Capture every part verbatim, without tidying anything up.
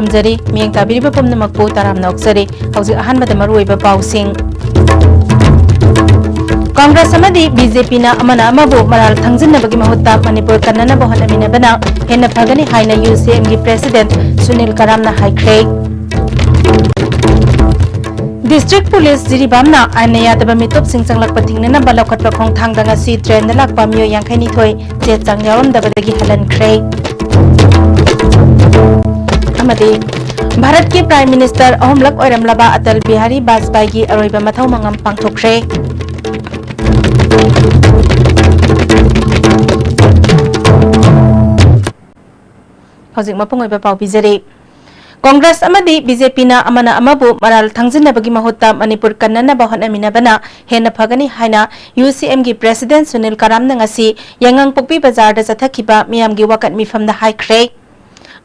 ꯊꯝꯖꯔꯤ꯫ ꯃꯤꯠꯌꯦꯡ ꯇꯥꯕꯤꯔꯤꯕ ꯄꯨꯝꯅꯃꯛꯄꯨ ꯇꯔꯥꯝꯅ ꯑꯣꯛꯆꯔꯤ꯫ ꯍꯧꯖꯤꯛ ꯑꯍꯥꯟꯕꯗ ꯃꯔꯨꯑꯣꯏꯕ ꯄꯥꯎꯁꯤꯡ꯫ ꯀꯪꯒ꯭ꯔꯦꯁ ꯑꯃꯗꯤ ꯕꯤ ꯖꯦ ꯄꯤꯅ ꯑꯃꯅ ꯑꯃꯕꯨ ꯃꯔꯥꯜ ꯊꯪꯖꯤꯟꯅꯕꯒꯤ ꯃꯍꯨꯠꯇ ꯃꯅꯤꯄꯨꯔ ꯀꯟꯅꯅꯕ ꯍꯣꯠꯅꯃꯤꯟꯅꯕꯅ ꯍꯦꯟꯅ ꯐꯒꯅꯤ ꯍꯥꯏꯅ ꯌꯨ ꯁꯤ ꯑꯦꯝꯒꯤ ꯄ꯭ꯔꯦꯁꯤꯗꯦꯟꯠ ꯁꯨꯅꯤꯜ ꯀꯔꯥꯝꯅ ꯍꯥꯏꯈ꯭ꯔꯦ꯫ ꯗꯤꯁꯇ꯭ꯔꯤꯛ ꯄꯨꯂꯤꯁ ꯖꯤꯔꯤꯕꯥꯝꯅ ꯑꯥꯏꯟꯅ ꯌꯥꯗꯕ ꯃꯤꯇꯣꯞꯁꯤꯡ ꯆꯪꯂꯛꯄ ꯊꯤꯡꯅꯅꯕ ꯂꯧꯈꯠꯄ ꯈꯣꯡꯊꯥꯡꯗ ꯉꯁꯤ ꯇ꯭ꯔꯦꯟꯗ ꯂꯥꯛꯄ ꯃꯤꯑꯣꯏ ꯌꯥꯡꯈꯩꯅꯤꯊꯣꯏ ꯆꯦ ꯆꯥꯡ ꯌꯥꯎꯔꯝꯗꯕꯗꯒꯤ ꯍꯜꯍꯟꯈ꯭ꯔꯦ꯫ ꯑꯃꯗꯤ ꯚꯥꯔꯠꯀꯤ ꯄ꯭ꯔꯥꯏꯝ ꯃꯤꯅꯤꯁꯇꯔ ꯑꯍꯨꯝꯂꯛ ꯑꯣꯏꯔꯝꯂꯕ ꯑꯇꯜ ꯕꯤꯍꯥꯔꯤ ꯕꯥꯖꯄꯥꯏꯒꯤ ꯑꯔꯣꯏꯕ ꯃꯊꯧ ꯃꯉꯝ ꯄꯥꯡꯊꯣꯛꯈ꯭ꯔꯦ꯫ ꯍꯧꯖꯤꯛ ꯃꯄꯨꯡ ꯑꯣꯏꯕ ꯄꯥꯎ ꯄꯤꯖꯔꯤ꯫ ꯀꯣꯡꯒ꯭ꯔꯦꯁ ꯑꯃꯗꯤ ꯕꯤ ꯖꯦ ꯄꯤꯅ ꯑꯃꯅ ꯑꯃꯕꯨ ꯃꯔꯥꯜ ꯊꯪꯖꯤꯟꯅꯕꯒꯤ ꯃꯍꯨꯠꯇ ꯃꯅꯤꯄꯨꯔ ꯀꯟꯅꯅꯕ ꯍꯣꯠꯅꯃꯤꯟꯅꯕꯅ ꯍꯦꯟꯅ ꯐꯒꯅꯤ ꯍꯥꯏꯅ ꯌꯨ ꯁꯤ ꯑꯦꯝꯒꯤ ꯄ꯭ꯔꯦꯁꯤꯗꯦꯟꯠ ꯁꯨꯅꯤꯜ ꯀꯔꯥꯝꯅ ꯉꯁꯤ ꯌꯥꯏꯉꯪꯄꯣꯛꯄꯤ ꯕꯖꯥꯔꯗ ꯆꯠꯊꯈꯤꯕ ꯃꯤꯌꯥꯝꯒꯤ ꯋꯥꯀꯠ ꯃꯤꯐꯝꯗ ꯍꯥꯏꯈ꯭ꯔꯦ꯫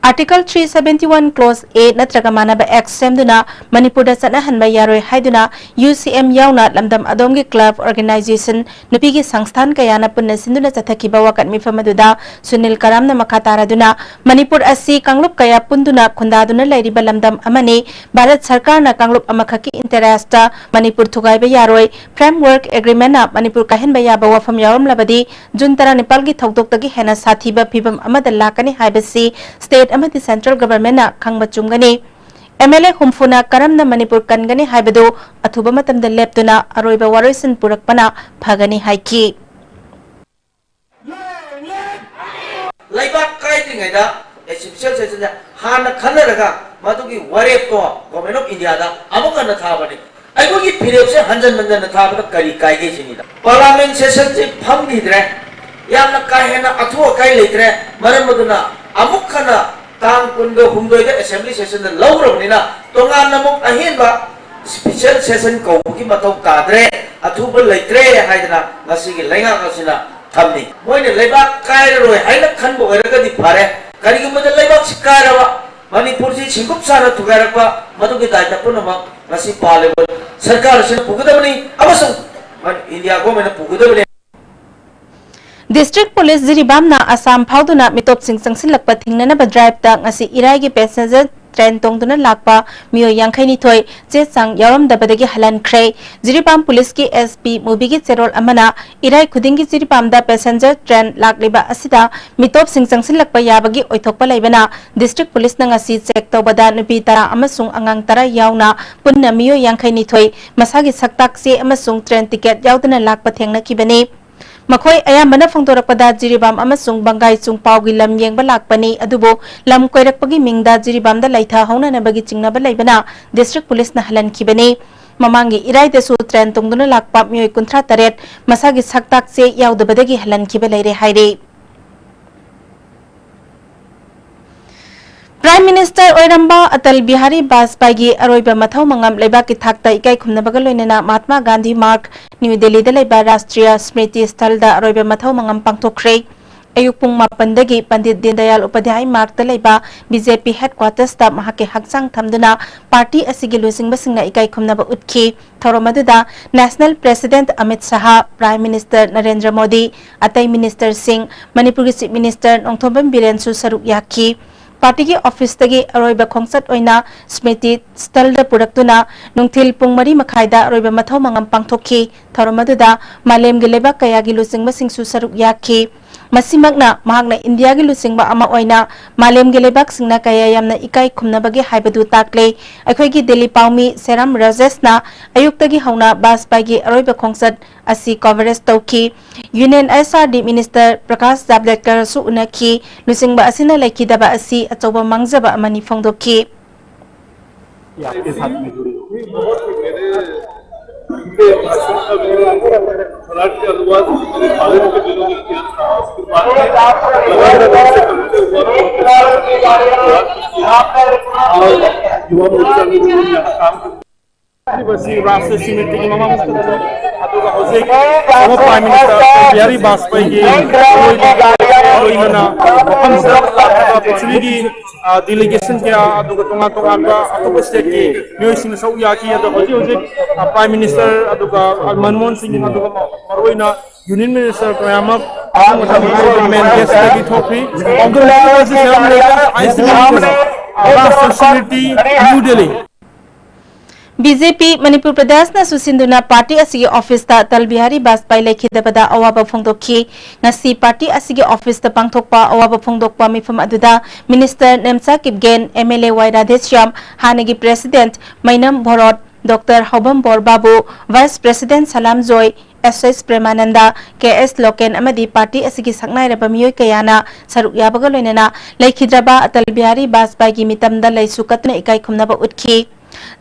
Article three seventy one Clause A ꯅꯠꯇ꯭ꯔꯒ ꯃꯥꯟꯅꯕ ꯑꯦꯛ ꯁꯦꯝꯗꯨꯅ ꯃꯅꯤꯄꯨꯔꯗ ꯆꯠꯅꯍꯟꯕ ꯌꯥꯔꯣꯏ ꯍꯥꯏꯗꯨꯅ ꯌꯨ ꯁꯤ ꯑꯦꯝ ꯌꯥꯎꯅ ꯂꯝꯗꯝ ꯑꯗꯣꯝꯒꯤ ꯀ꯭ꯂꯕ, ꯑꯣꯔꯒꯅꯥꯏꯖꯦꯁꯟ, ꯅꯨꯄꯤꯒꯤ ꯁꯪꯁꯊꯥꯟ ꯀꯌꯥꯅ ꯄꯨꯟꯅ ꯁꯤꯟꯗꯨꯅ ꯆꯠꯊꯈꯤꯕ ꯋꯥꯀꯠ ꯃꯤꯐꯝ ꯑꯗꯨꯗ ꯁꯨꯅꯤꯜ ꯀꯔꯥꯝꯅ ꯃꯈꯥ ꯇꯥꯔꯗꯨꯅ, ꯃꯅꯤꯄꯨꯔ ꯑꯁꯤ ꯀꯥꯡꯂꯨꯞ ꯀꯌꯥ ꯄꯨꯟꯗꯨꯅ ꯈꯨꯟꯗꯥꯗꯨꯅ ꯂꯩꯔꯤꯕ ꯂꯝꯗꯝ ꯑꯃꯅꯤ꯫ ꯚꯥꯔꯠ ꯁꯔꯀꯥꯔꯅ ꯀꯥꯡꯂꯨꯞ ꯑꯃꯈꯛꯀꯤ ꯏꯟꯇꯔꯦꯁꯇ ꯃꯅꯤꯄꯨꯔ ꯊꯨꯒꯥꯏꯕ ꯌꯥꯔꯣꯏ꯫ ꯐ꯭ꯔꯦꯝꯋꯔꯛ ꯑꯦꯒ꯭ꯔꯤꯃꯦꯟꯅ ꯃꯅꯤꯄꯨꯔ ꯀꯥꯏꯍꯟꯕ ꯌꯥꯕ ꯋꯥꯐꯝ ꯌꯥꯎꯔꯝꯂꯕꯗꯤ ꯖꯨꯟ ꯇꯔꯥꯅꯤꯄꯥꯜꯒꯤ ꯊꯧꯗꯣꯛꯇꯒꯤ ꯍꯦꯟꯅ ꯁꯥꯊꯤꯕ ꯐꯤꯕꯝ ꯑꯃꯗ ꯂꯥꯛꯀꯅꯤ ꯍꯥꯏꯕꯁꯤ ꯁ꯭ꯇꯦꯠ ꯑꯃꯗꯤ ꯁꯦꯟꯇ꯭ꯔꯦꯜ ꯒꯚꯔꯟꯃꯦꯟꯠꯅ ꯈꯪꯕ ꯆꯨꯝꯒꯅꯤ꯫ ꯑꯦꯝ ꯑꯦꯜ ꯑꯦ ꯍꯨꯝꯐꯨꯅ ꯀꯔꯝꯅ ꯃꯅꯤꯄꯨꯔ ꯀꯟꯒꯅꯤ ꯍꯥꯏꯕꯗꯨ ꯑꯊꯨꯕ ꯃꯇꯝꯗ ꯂꯦꯞꯇꯨꯅ ꯑꯔꯣꯏꯕ ꯋꯥꯔꯣꯏꯁꯤꯟ ꯄꯨꯔꯛꯄꯅ ꯐꯒꯅꯤ ꯍꯥꯏꯈꯤ꯫ ꯂꯩꯕꯥꯛ ꯀꯥꯏꯗ꯭ꯔꯤꯉꯩꯗ ꯑꯦ ꯁ꯭ꯄꯦꯁꯦꯜ ꯁꯦꯁꯟꯁꯦ ꯍꯥꯟꯅ ꯈꯟꯅꯔꯒ ꯃꯗꯨꯒꯤ ꯋꯥꯔꯦꯞꯇꯣ ꯒꯣꯚꯔꯟꯃꯦꯟꯠ ꯑꯣꯐ ꯏꯟꯗꯤꯌꯥꯗ ꯑꯃꯨꯛ ꯍꯟꯅ ꯊꯥꯕꯅꯤ꯫ ꯑꯩꯈꯣꯏꯒꯤ ꯐꯤꯔꯦꯞꯁꯦ ꯍꯟꯖꯟ ꯍꯟꯖꯟꯅ ꯊꯥꯕꯗ ꯀꯔꯤ ꯀꯥꯏꯒꯦ ꯁꯤꯅꯤꯗ꯫ ꯄꯥꯔꯂꯤꯌꯥꯃꯦꯟꯠ ꯁꯦꯁꯟꯁꯤ ꯐꯝꯈꯤꯗ꯭ꯔꯦ, ꯌꯥꯝꯅ ꯀꯥ ꯍꯦꯟꯅ ꯑꯊꯨ ꯑꯀꯥꯏ ꯂꯩꯇ꯭ꯔꯦ꯫ ꯃꯔꯝ ꯑꯗꯨꯅ ꯑꯃꯨꯛ ꯍꯟꯅ ꯇꯥꯡ ꯀꯨꯟꯒ ꯍꯨꯝꯗꯣꯏꯗ ꯑꯦꯁꯦꯝꯕ꯭ꯂꯤ ꯁꯦꯁꯟꯗ ꯂꯧꯈ꯭ꯔꯕꯅꯤꯅ ꯇꯣꯉꯥꯟꯅ ꯑꯃꯨꯛ ꯑꯍꯦꯟꯕ ꯁ꯭ꯄꯦꯁꯦꯜ ꯁꯦꯁꯟ ꯀꯧꯕꯒꯤ ꯃꯊꯧ ꯇꯥꯗ꯭ꯔꯦ, ꯑꯊꯨꯕ ꯂꯩꯇ꯭ꯔꯦ ꯍꯥꯏꯗꯅ ꯉꯁꯤꯒꯤ ꯂꯩꯉꯥꯛ ꯑꯁꯤꯅ ꯊꯝꯃꯤ꯫ ꯃꯣꯏꯅ ꯂꯩꯕꯥꯛ ꯀꯥꯏꯔꯔꯣꯏ ꯍꯥꯏꯅ ꯈꯟꯕ ꯑꯣꯏꯔꯒꯗꯤ ꯐꯔꯦ, ꯀꯔꯤꯒꯨꯝꯕꯗ ꯂꯩꯕꯥꯛꯁꯤ ꯀꯥꯏꯔꯕ, ꯃꯅꯤꯄꯨꯔꯁꯤ ꯁꯤꯡꯒꯨꯞ ꯁꯥꯅ ꯊꯨꯒꯥꯏꯔꯛꯄ, ꯃꯗꯨꯒꯤ ꯗꯥꯏꯇ ꯄꯨꯝꯅꯃꯛ ꯉꯁꯤ ꯄꯥꯜꯂꯤꯕ ꯁꯔꯀꯥꯔ ꯑꯁꯤꯅ ꯄꯨꯒꯗꯕꯅꯤ ꯑꯃꯁꯨꯡ ꯏꯟꯗꯤꯌꯥ ꯒꯣꯚꯔꯟꯃꯦꯟꯠꯅ ꯄꯨꯒꯗꯕꯅꯤ꯫ ꯗꯤꯁꯇ꯭ꯔꯤꯛ ꯄꯨꯂꯤꯁ ꯖꯤꯔꯤꯕꯥꯝꯅ ꯑꯁꯥꯝ ꯐꯥꯎꯗꯨꯅ ꯃꯤꯇꯣꯞꯁꯤꯡ ꯆꯪꯁꯤꯜꯂꯛꯄ ꯊꯤꯡꯅꯅꯕ ꯗ꯭ꯔꯥꯏꯚꯇ ꯉꯁꯤ ꯏꯔꯥꯏꯒꯤ ꯄꯦꯁꯦꯟꯖꯔ ꯇ꯭ꯔꯦꯟ ꯇꯣꯡꯗꯨꯅ ꯂꯥꯛꯄ ꯃꯤꯑꯣꯏ ꯌꯥꯡꯈꯩꯅꯤꯊꯣꯏ ꯆꯦ ꯆꯥꯡ ꯌꯥꯎꯔꯝꯗꯕꯗꯒꯤ ꯍꯜꯍꯟꯈ꯭ꯔꯦ꯫ ꯖꯤꯔꯤꯕꯥꯝ ꯄꯨꯂꯤꯁꯀꯤ S P ꯃꯨꯕꯤꯒꯤ ꯆꯦꯔꯣꯜ ꯑꯃꯅ ꯏꯔꯥꯏ ꯈꯨꯗꯤꯡꯒꯤ ꯖꯤꯔꯤꯕꯥꯝꯗ ꯄꯦꯁꯦꯟꯖꯔ ꯇ꯭ꯔꯦꯟ ꯂꯥꯛꯂꯤꯕ ꯑꯁꯤꯗ ꯃꯤꯇꯣꯞꯁꯤꯡ ꯆꯪꯁꯤꯜꯂꯛꯄ ꯌꯥꯕꯒꯤ ꯑꯣꯏꯊꯣꯛꯄ ꯂꯩꯕꯅ district ꯄꯨꯂꯤꯁꯅ ꯉꯁꯤ ꯆꯦꯛ ꯇꯧꯕꯗ ꯅꯨꯄꯤ ꯇꯔꯥ ꯑꯃꯁꯨꯡ ꯑꯉꯥꯡ ꯇꯔꯥ ꯌꯥꯎꯅ ꯄꯨꯟꯅ ꯃꯤꯑꯣꯏ ꯌꯥꯡꯈꯩꯅꯤꯊꯣꯏ ꯃꯁꯥꯒꯤ ꯁꯛꯇꯥꯛ ꯆꯦ ꯑꯃꯁꯨꯡ ꯇ꯭ꯔꯦꯟ ꯇꯤꯀꯦꯠ ꯌꯥꯎꯗꯅ ꯂꯥꯛꯄ ꯊꯦꯡꯅꯈꯤꯕꯅꯤ꯫ ꯃꯈꯣꯏ ꯑꯌꯥꯝꯕꯅ ꯐꯣꯡꯗꯣꯔꯛꯄꯗ ꯖꯤꯔꯤꯕꯥꯝ ꯑꯃꯁꯨꯡ ꯕꯪꯒꯥꯏ ꯆꯨꯡꯄꯥꯎꯒꯤ ꯂꯝ ꯌꯦꯡꯕ ꯂꯥꯛꯄꯅꯤ, ꯑꯗꯨꯕꯨ ꯂꯝ ꯀꯣꯏꯔꯛꯄꯒꯤ ꯃꯤꯡꯗ ꯖꯤꯔꯤꯕꯥꯝꯗ ꯂꯩꯊꯍꯧꯅꯅꯕꯒꯤ ꯆꯤꯡꯅꯕ ꯂꯩꯕꯅ district ꯄꯨꯂꯤꯁꯅ ꯍꯜꯍꯟꯈꯤꯕꯅꯤ꯫ ꯃꯃꯥꯡꯒꯤ ꯏꯔꯥꯏꯗꯁꯨ ꯇ꯭ꯔꯦꯟ ꯇꯣꯡꯗꯨꯅ ꯂꯥꯛꯄ ꯃꯤꯑꯣꯏ ꯀꯨꯟꯊ꯭ꯔꯥ ꯇꯔꯦꯠ ꯃꯁꯥꯒꯤ ꯁꯛꯇꯥꯛ ꯆꯦ ꯌꯥꯎꯗꯕꯗꯒꯤ ꯍꯜꯍꯟꯈꯤꯕ ꯂꯩꯔꯦ ꯍꯥꯏꯔꯤ꯫ Prime Minister ꯑꯣꯏꯔꯝꯕ ꯑꯇꯜ ꯕꯤꯍꯥꯔꯤ ꯕꯥꯖꯄꯥꯏꯒꯤ ꯑꯔꯣꯏꯕ ꯃꯊꯧ ꯃꯉꯝ ꯂꯩꯕꯥꯛꯀꯤ ꯊꯥꯛꯇ ꯏꯀꯥꯏ ꯈꯨꯝꯅꯕꯒ ꯂꯣꯏꯅꯅ ꯃꯍꯥꯠꯃꯥ ꯒꯥꯟꯙꯤ ꯃꯥꯔꯒ, ꯅ꯭ꯌꯨ ꯗꯦꯜꯂꯤꯗ ꯂꯩꯕ ꯔꯥꯁꯇ꯭ꯔꯤꯌꯥ ꯁ꯭ꯃ꯭ꯔꯤꯇꯤ ꯁ꯭ꯊꯜꯗ ꯑꯔꯣꯏꯕ ꯃꯊꯧ ꯃꯉꯝ ꯄꯥꯡꯊꯣꯛꯈ꯭ꯔꯦ꯫ ꯑꯌꯨꯛ ꯄꯨꯡ ꯃꯥꯄꯟꯗꯒꯤ ꯄꯟꯗꯤꯠ ꯗꯤꯟꯗꯌꯥꯜ ꯎꯄꯥꯙ꯭ꯌꯥꯌ ꯃꯥꯔꯒꯇ ꯂꯩꯕ B J P headquarters ꯇ ꯃꯍꯥꯛꯀꯤ ꯍꯛꯆꯥꯡ ꯊꯝꯗꯨꯅ party ꯑꯁꯤꯒꯤ ꯂꯨꯆꯤꯡꯕꯁꯤꯡꯅ ꯏꯀꯥꯏ ꯈꯨꯝꯅꯕ ꯎꯠꯈꯤ꯫ ꯊꯧꯔꯝ ꯑꯗꯨꯗ National President ꯑꯃꯤꯠ ꯁꯍꯥ, Prime Minister ꯅꯔꯦꯟꯗ꯭ꯔ ꯃꯣꯗꯤ, ꯑꯇꯩ ministerꯁꯤꯡ, ꯃꯅꯤꯄꯨꯔꯒꯤ Chief Minister ꯅꯣꯡꯊꯣꯝꯕꯝ ꯕꯤꯔꯦꯟꯁꯨ ꯁꯔꯨꯛ ꯌꯥꯈꯤ꯫ Partyꯒꯤ officeꯇꯒꯤ ꯑꯔꯣꯏꯕ ꯈꯣꯡꯆꯠ ꯑꯣꯏꯅ ꯁ꯭ꯃ꯭ꯔꯤꯇꯤ ꯁ꯭ꯊꯜꯗ ꯄꯨꯔꯛꯇꯨꯅ ꯅꯨꯡꯊꯤꯜ ꯄꯨꯡ ꯃꯔꯤ ꯃꯈꯥꯏꯗ ꯑꯔꯣꯏꯕ ꯃꯊꯧ ꯃꯉꯝ ꯄꯥꯡꯊꯣꯛꯈꯤ꯫ ꯊꯧꯔꯝ ꯑꯗꯨꯗ ꯃꯥꯂꯦꯝꯒꯤ ꯂꯩꯕꯥꯛ ꯀꯌꯥꯒꯤ ꯂꯨꯆꯤꯡꯕꯁꯤꯡꯁꯨ ꯁꯔꯨꯛ ꯌꯥꯈꯤ꯫ ꯃꯁꯤꯃꯛꯅ ꯃꯍꯥꯛꯅ ꯏꯟꯗꯤꯌꯥꯒꯤ ꯂꯨꯆꯤꯡꯕ ꯑꯃ ꯑꯣꯏꯅ ꯃꯥꯂꯦꯝꯒꯤ ꯂꯩꯕꯥꯛꯁꯤꯡꯅ ꯀꯌꯥ ꯌꯥꯝꯅ ꯏꯀꯥꯏ ꯈꯨꯝꯅꯕꯒꯦ ꯍꯥꯏꯕꯗꯨ ꯇꯥꯛꯂꯦ꯫ ꯑꯩꯈꯣꯏꯒꯤ ꯗꯤꯜꯂꯤ ꯄꯥꯎꯃꯤ ꯁꯦꯔꯥꯝ ꯔꯥꯖꯦꯁꯅ ꯑꯌꯨꯛꯇꯒꯤ ꯍꯧꯅ ꯕꯥꯖꯄꯥꯏꯒꯤ ꯑꯔꯣꯏꯕ ꯈꯣꯡꯆꯠ ꯑꯁꯤ coverage ꯇꯧꯈꯤ꯫ Union H R D Minister Prakash ꯖꯥꯚꯗꯦꯀꯔꯁꯨ ꯎꯅꯈꯤ꯫ ꯂꯨꯆꯤꯡꯕ ꯑꯁꯤꯅ ꯂꯩꯈꯤꯗꯕ ꯑꯁꯤ ꯑꯆꯧꯕ ꯃꯥꯡꯖꯕ ꯑꯃꯅꯤ ꯐꯣꯡꯗꯣꯛꯈꯤ꯫ ये आपके साथ में जुड़े हो। ये बहुत ही मेरे पूरे भाषण का, मेरे मराठी अनुवाद मेरे कॉलेज के दिनों में किया था। उसके बाद में लगातार रूप से करते हुए और युवा मोर्चा में भी यहाँ काम करते ꯉꯁꯤ ꯔꯥꯁꯇ꯭ꯔꯤꯌ ꯁ꯭ꯃ꯭ꯔꯤꯇꯤꯒꯤ ꯃꯃꯥ ꯃꯁꯇ ꯑꯗꯨꯒ ꯍꯧꯖꯤꯛ former Prime Minister Atal Bihari ꯕꯥꯖꯄꯥꯏꯒꯤ ꯂꯣꯏꯅꯅ ꯃꯐꯝꯁꯤꯗ ꯂꯥꯛꯂꯤꯕ ꯄ꯭ꯔꯤꯊꯤꯕꯤꯒꯤ, ꯑ, delegation ꯀꯌꯥ ꯑꯗꯨꯒ ꯇꯣꯉꯥꯟ ꯇꯣꯉꯥꯟꯕ ꯑꯇꯣꯞꯄ stateꯀꯤ ꯃꯤꯑꯣꯏꯁꯤꯡꯅ ꯁꯔꯨꯛ ꯌꯥꯈꯤ꯫ ꯑꯗꯣ ꯍꯧꯖꯤꯛ ꯍꯧꯖꯤꯛ, ꯑ, Prime Minister ꯑꯗꯨꯒ ꯃꯟꯃꯣꯍꯟ ꯁꯤꯡ ꯑꯗꯨꯒ ꯃꯔꯨꯑꯣꯏꯅ Union Minister ꯀꯌꯥꯃꯛ ꯃꯊꯪ ꯃꯊꯪ ꯍꯥꯏꯔꯤꯕ main gateꯇꯒꯤ ꯊꯣꯛꯈꯤ꯫ ꯄꯥꯎꯗꯝ ꯄꯤꯕ ꯑꯁꯤ ꯁꯦꯔꯥꯝ ꯂꯩꯕꯥꯛ I C P Rashtra Samiti, New Delhi. B J P Manipur ꯄ꯭ꯔꯗꯦꯁꯅ ꯁꯨꯁꯤꯟꯗꯨꯅ ꯄꯥꯔꯇꯤ ꯑꯁꯤꯒꯤ ꯑꯣꯐꯤꯁꯇ ꯑꯇꯜ ꯕꯤꯍꯥꯔꯤ ꯕꯥꯖꯄꯥꯏ ꯂꯩꯈꯤꯗꯕꯗ ꯑꯋꯥꯕ ꯐꯣꯡꯗꯣꯛꯈꯤ꯫ ꯉꯁꯤ ꯄꯥꯔꯇꯤ ꯑꯁꯤꯒꯤ ꯑꯣꯐꯤꯁꯇ ꯄꯥꯡꯊꯣꯛꯄ ꯑꯋꯥꯕ ꯐꯣꯡꯗꯣꯛꯄ ꯃꯤꯐꯝ ꯑꯗꯨꯗ minister Nemcha Kipgen, M L A Y Radheshyam, ꯍꯥꯟꯅꯒꯤ president Meinam Bhorot, doctor Haobambor Babu, vice president Salam Joy, S S Premanand, K S Loken ꯑꯃꯗꯤ ꯄꯥꯔꯇꯤ ꯑꯁꯤꯒꯤ ꯁꯛꯅꯥꯏꯔꯕ ꯃꯤꯑꯣꯏ ꯀꯌꯥꯅ ꯁꯔꯨꯛ ꯌꯥꯕꯒ ꯂꯣꯏꯅꯅ ꯂꯩꯈꯤꯗ꯭ꯔꯕ ꯑꯇꯜ ꯕꯤꯍꯥꯔꯤ ꯕꯥꯖꯄꯥꯏꯒꯤ ꯃꯤꯇꯝꯗ ꯂꯩꯁꯨ ꯀꯠꯇꯨꯅ ꯏꯀꯥꯏ ꯈꯨꯝꯅꯕ ꯎꯠꯈꯤ꯫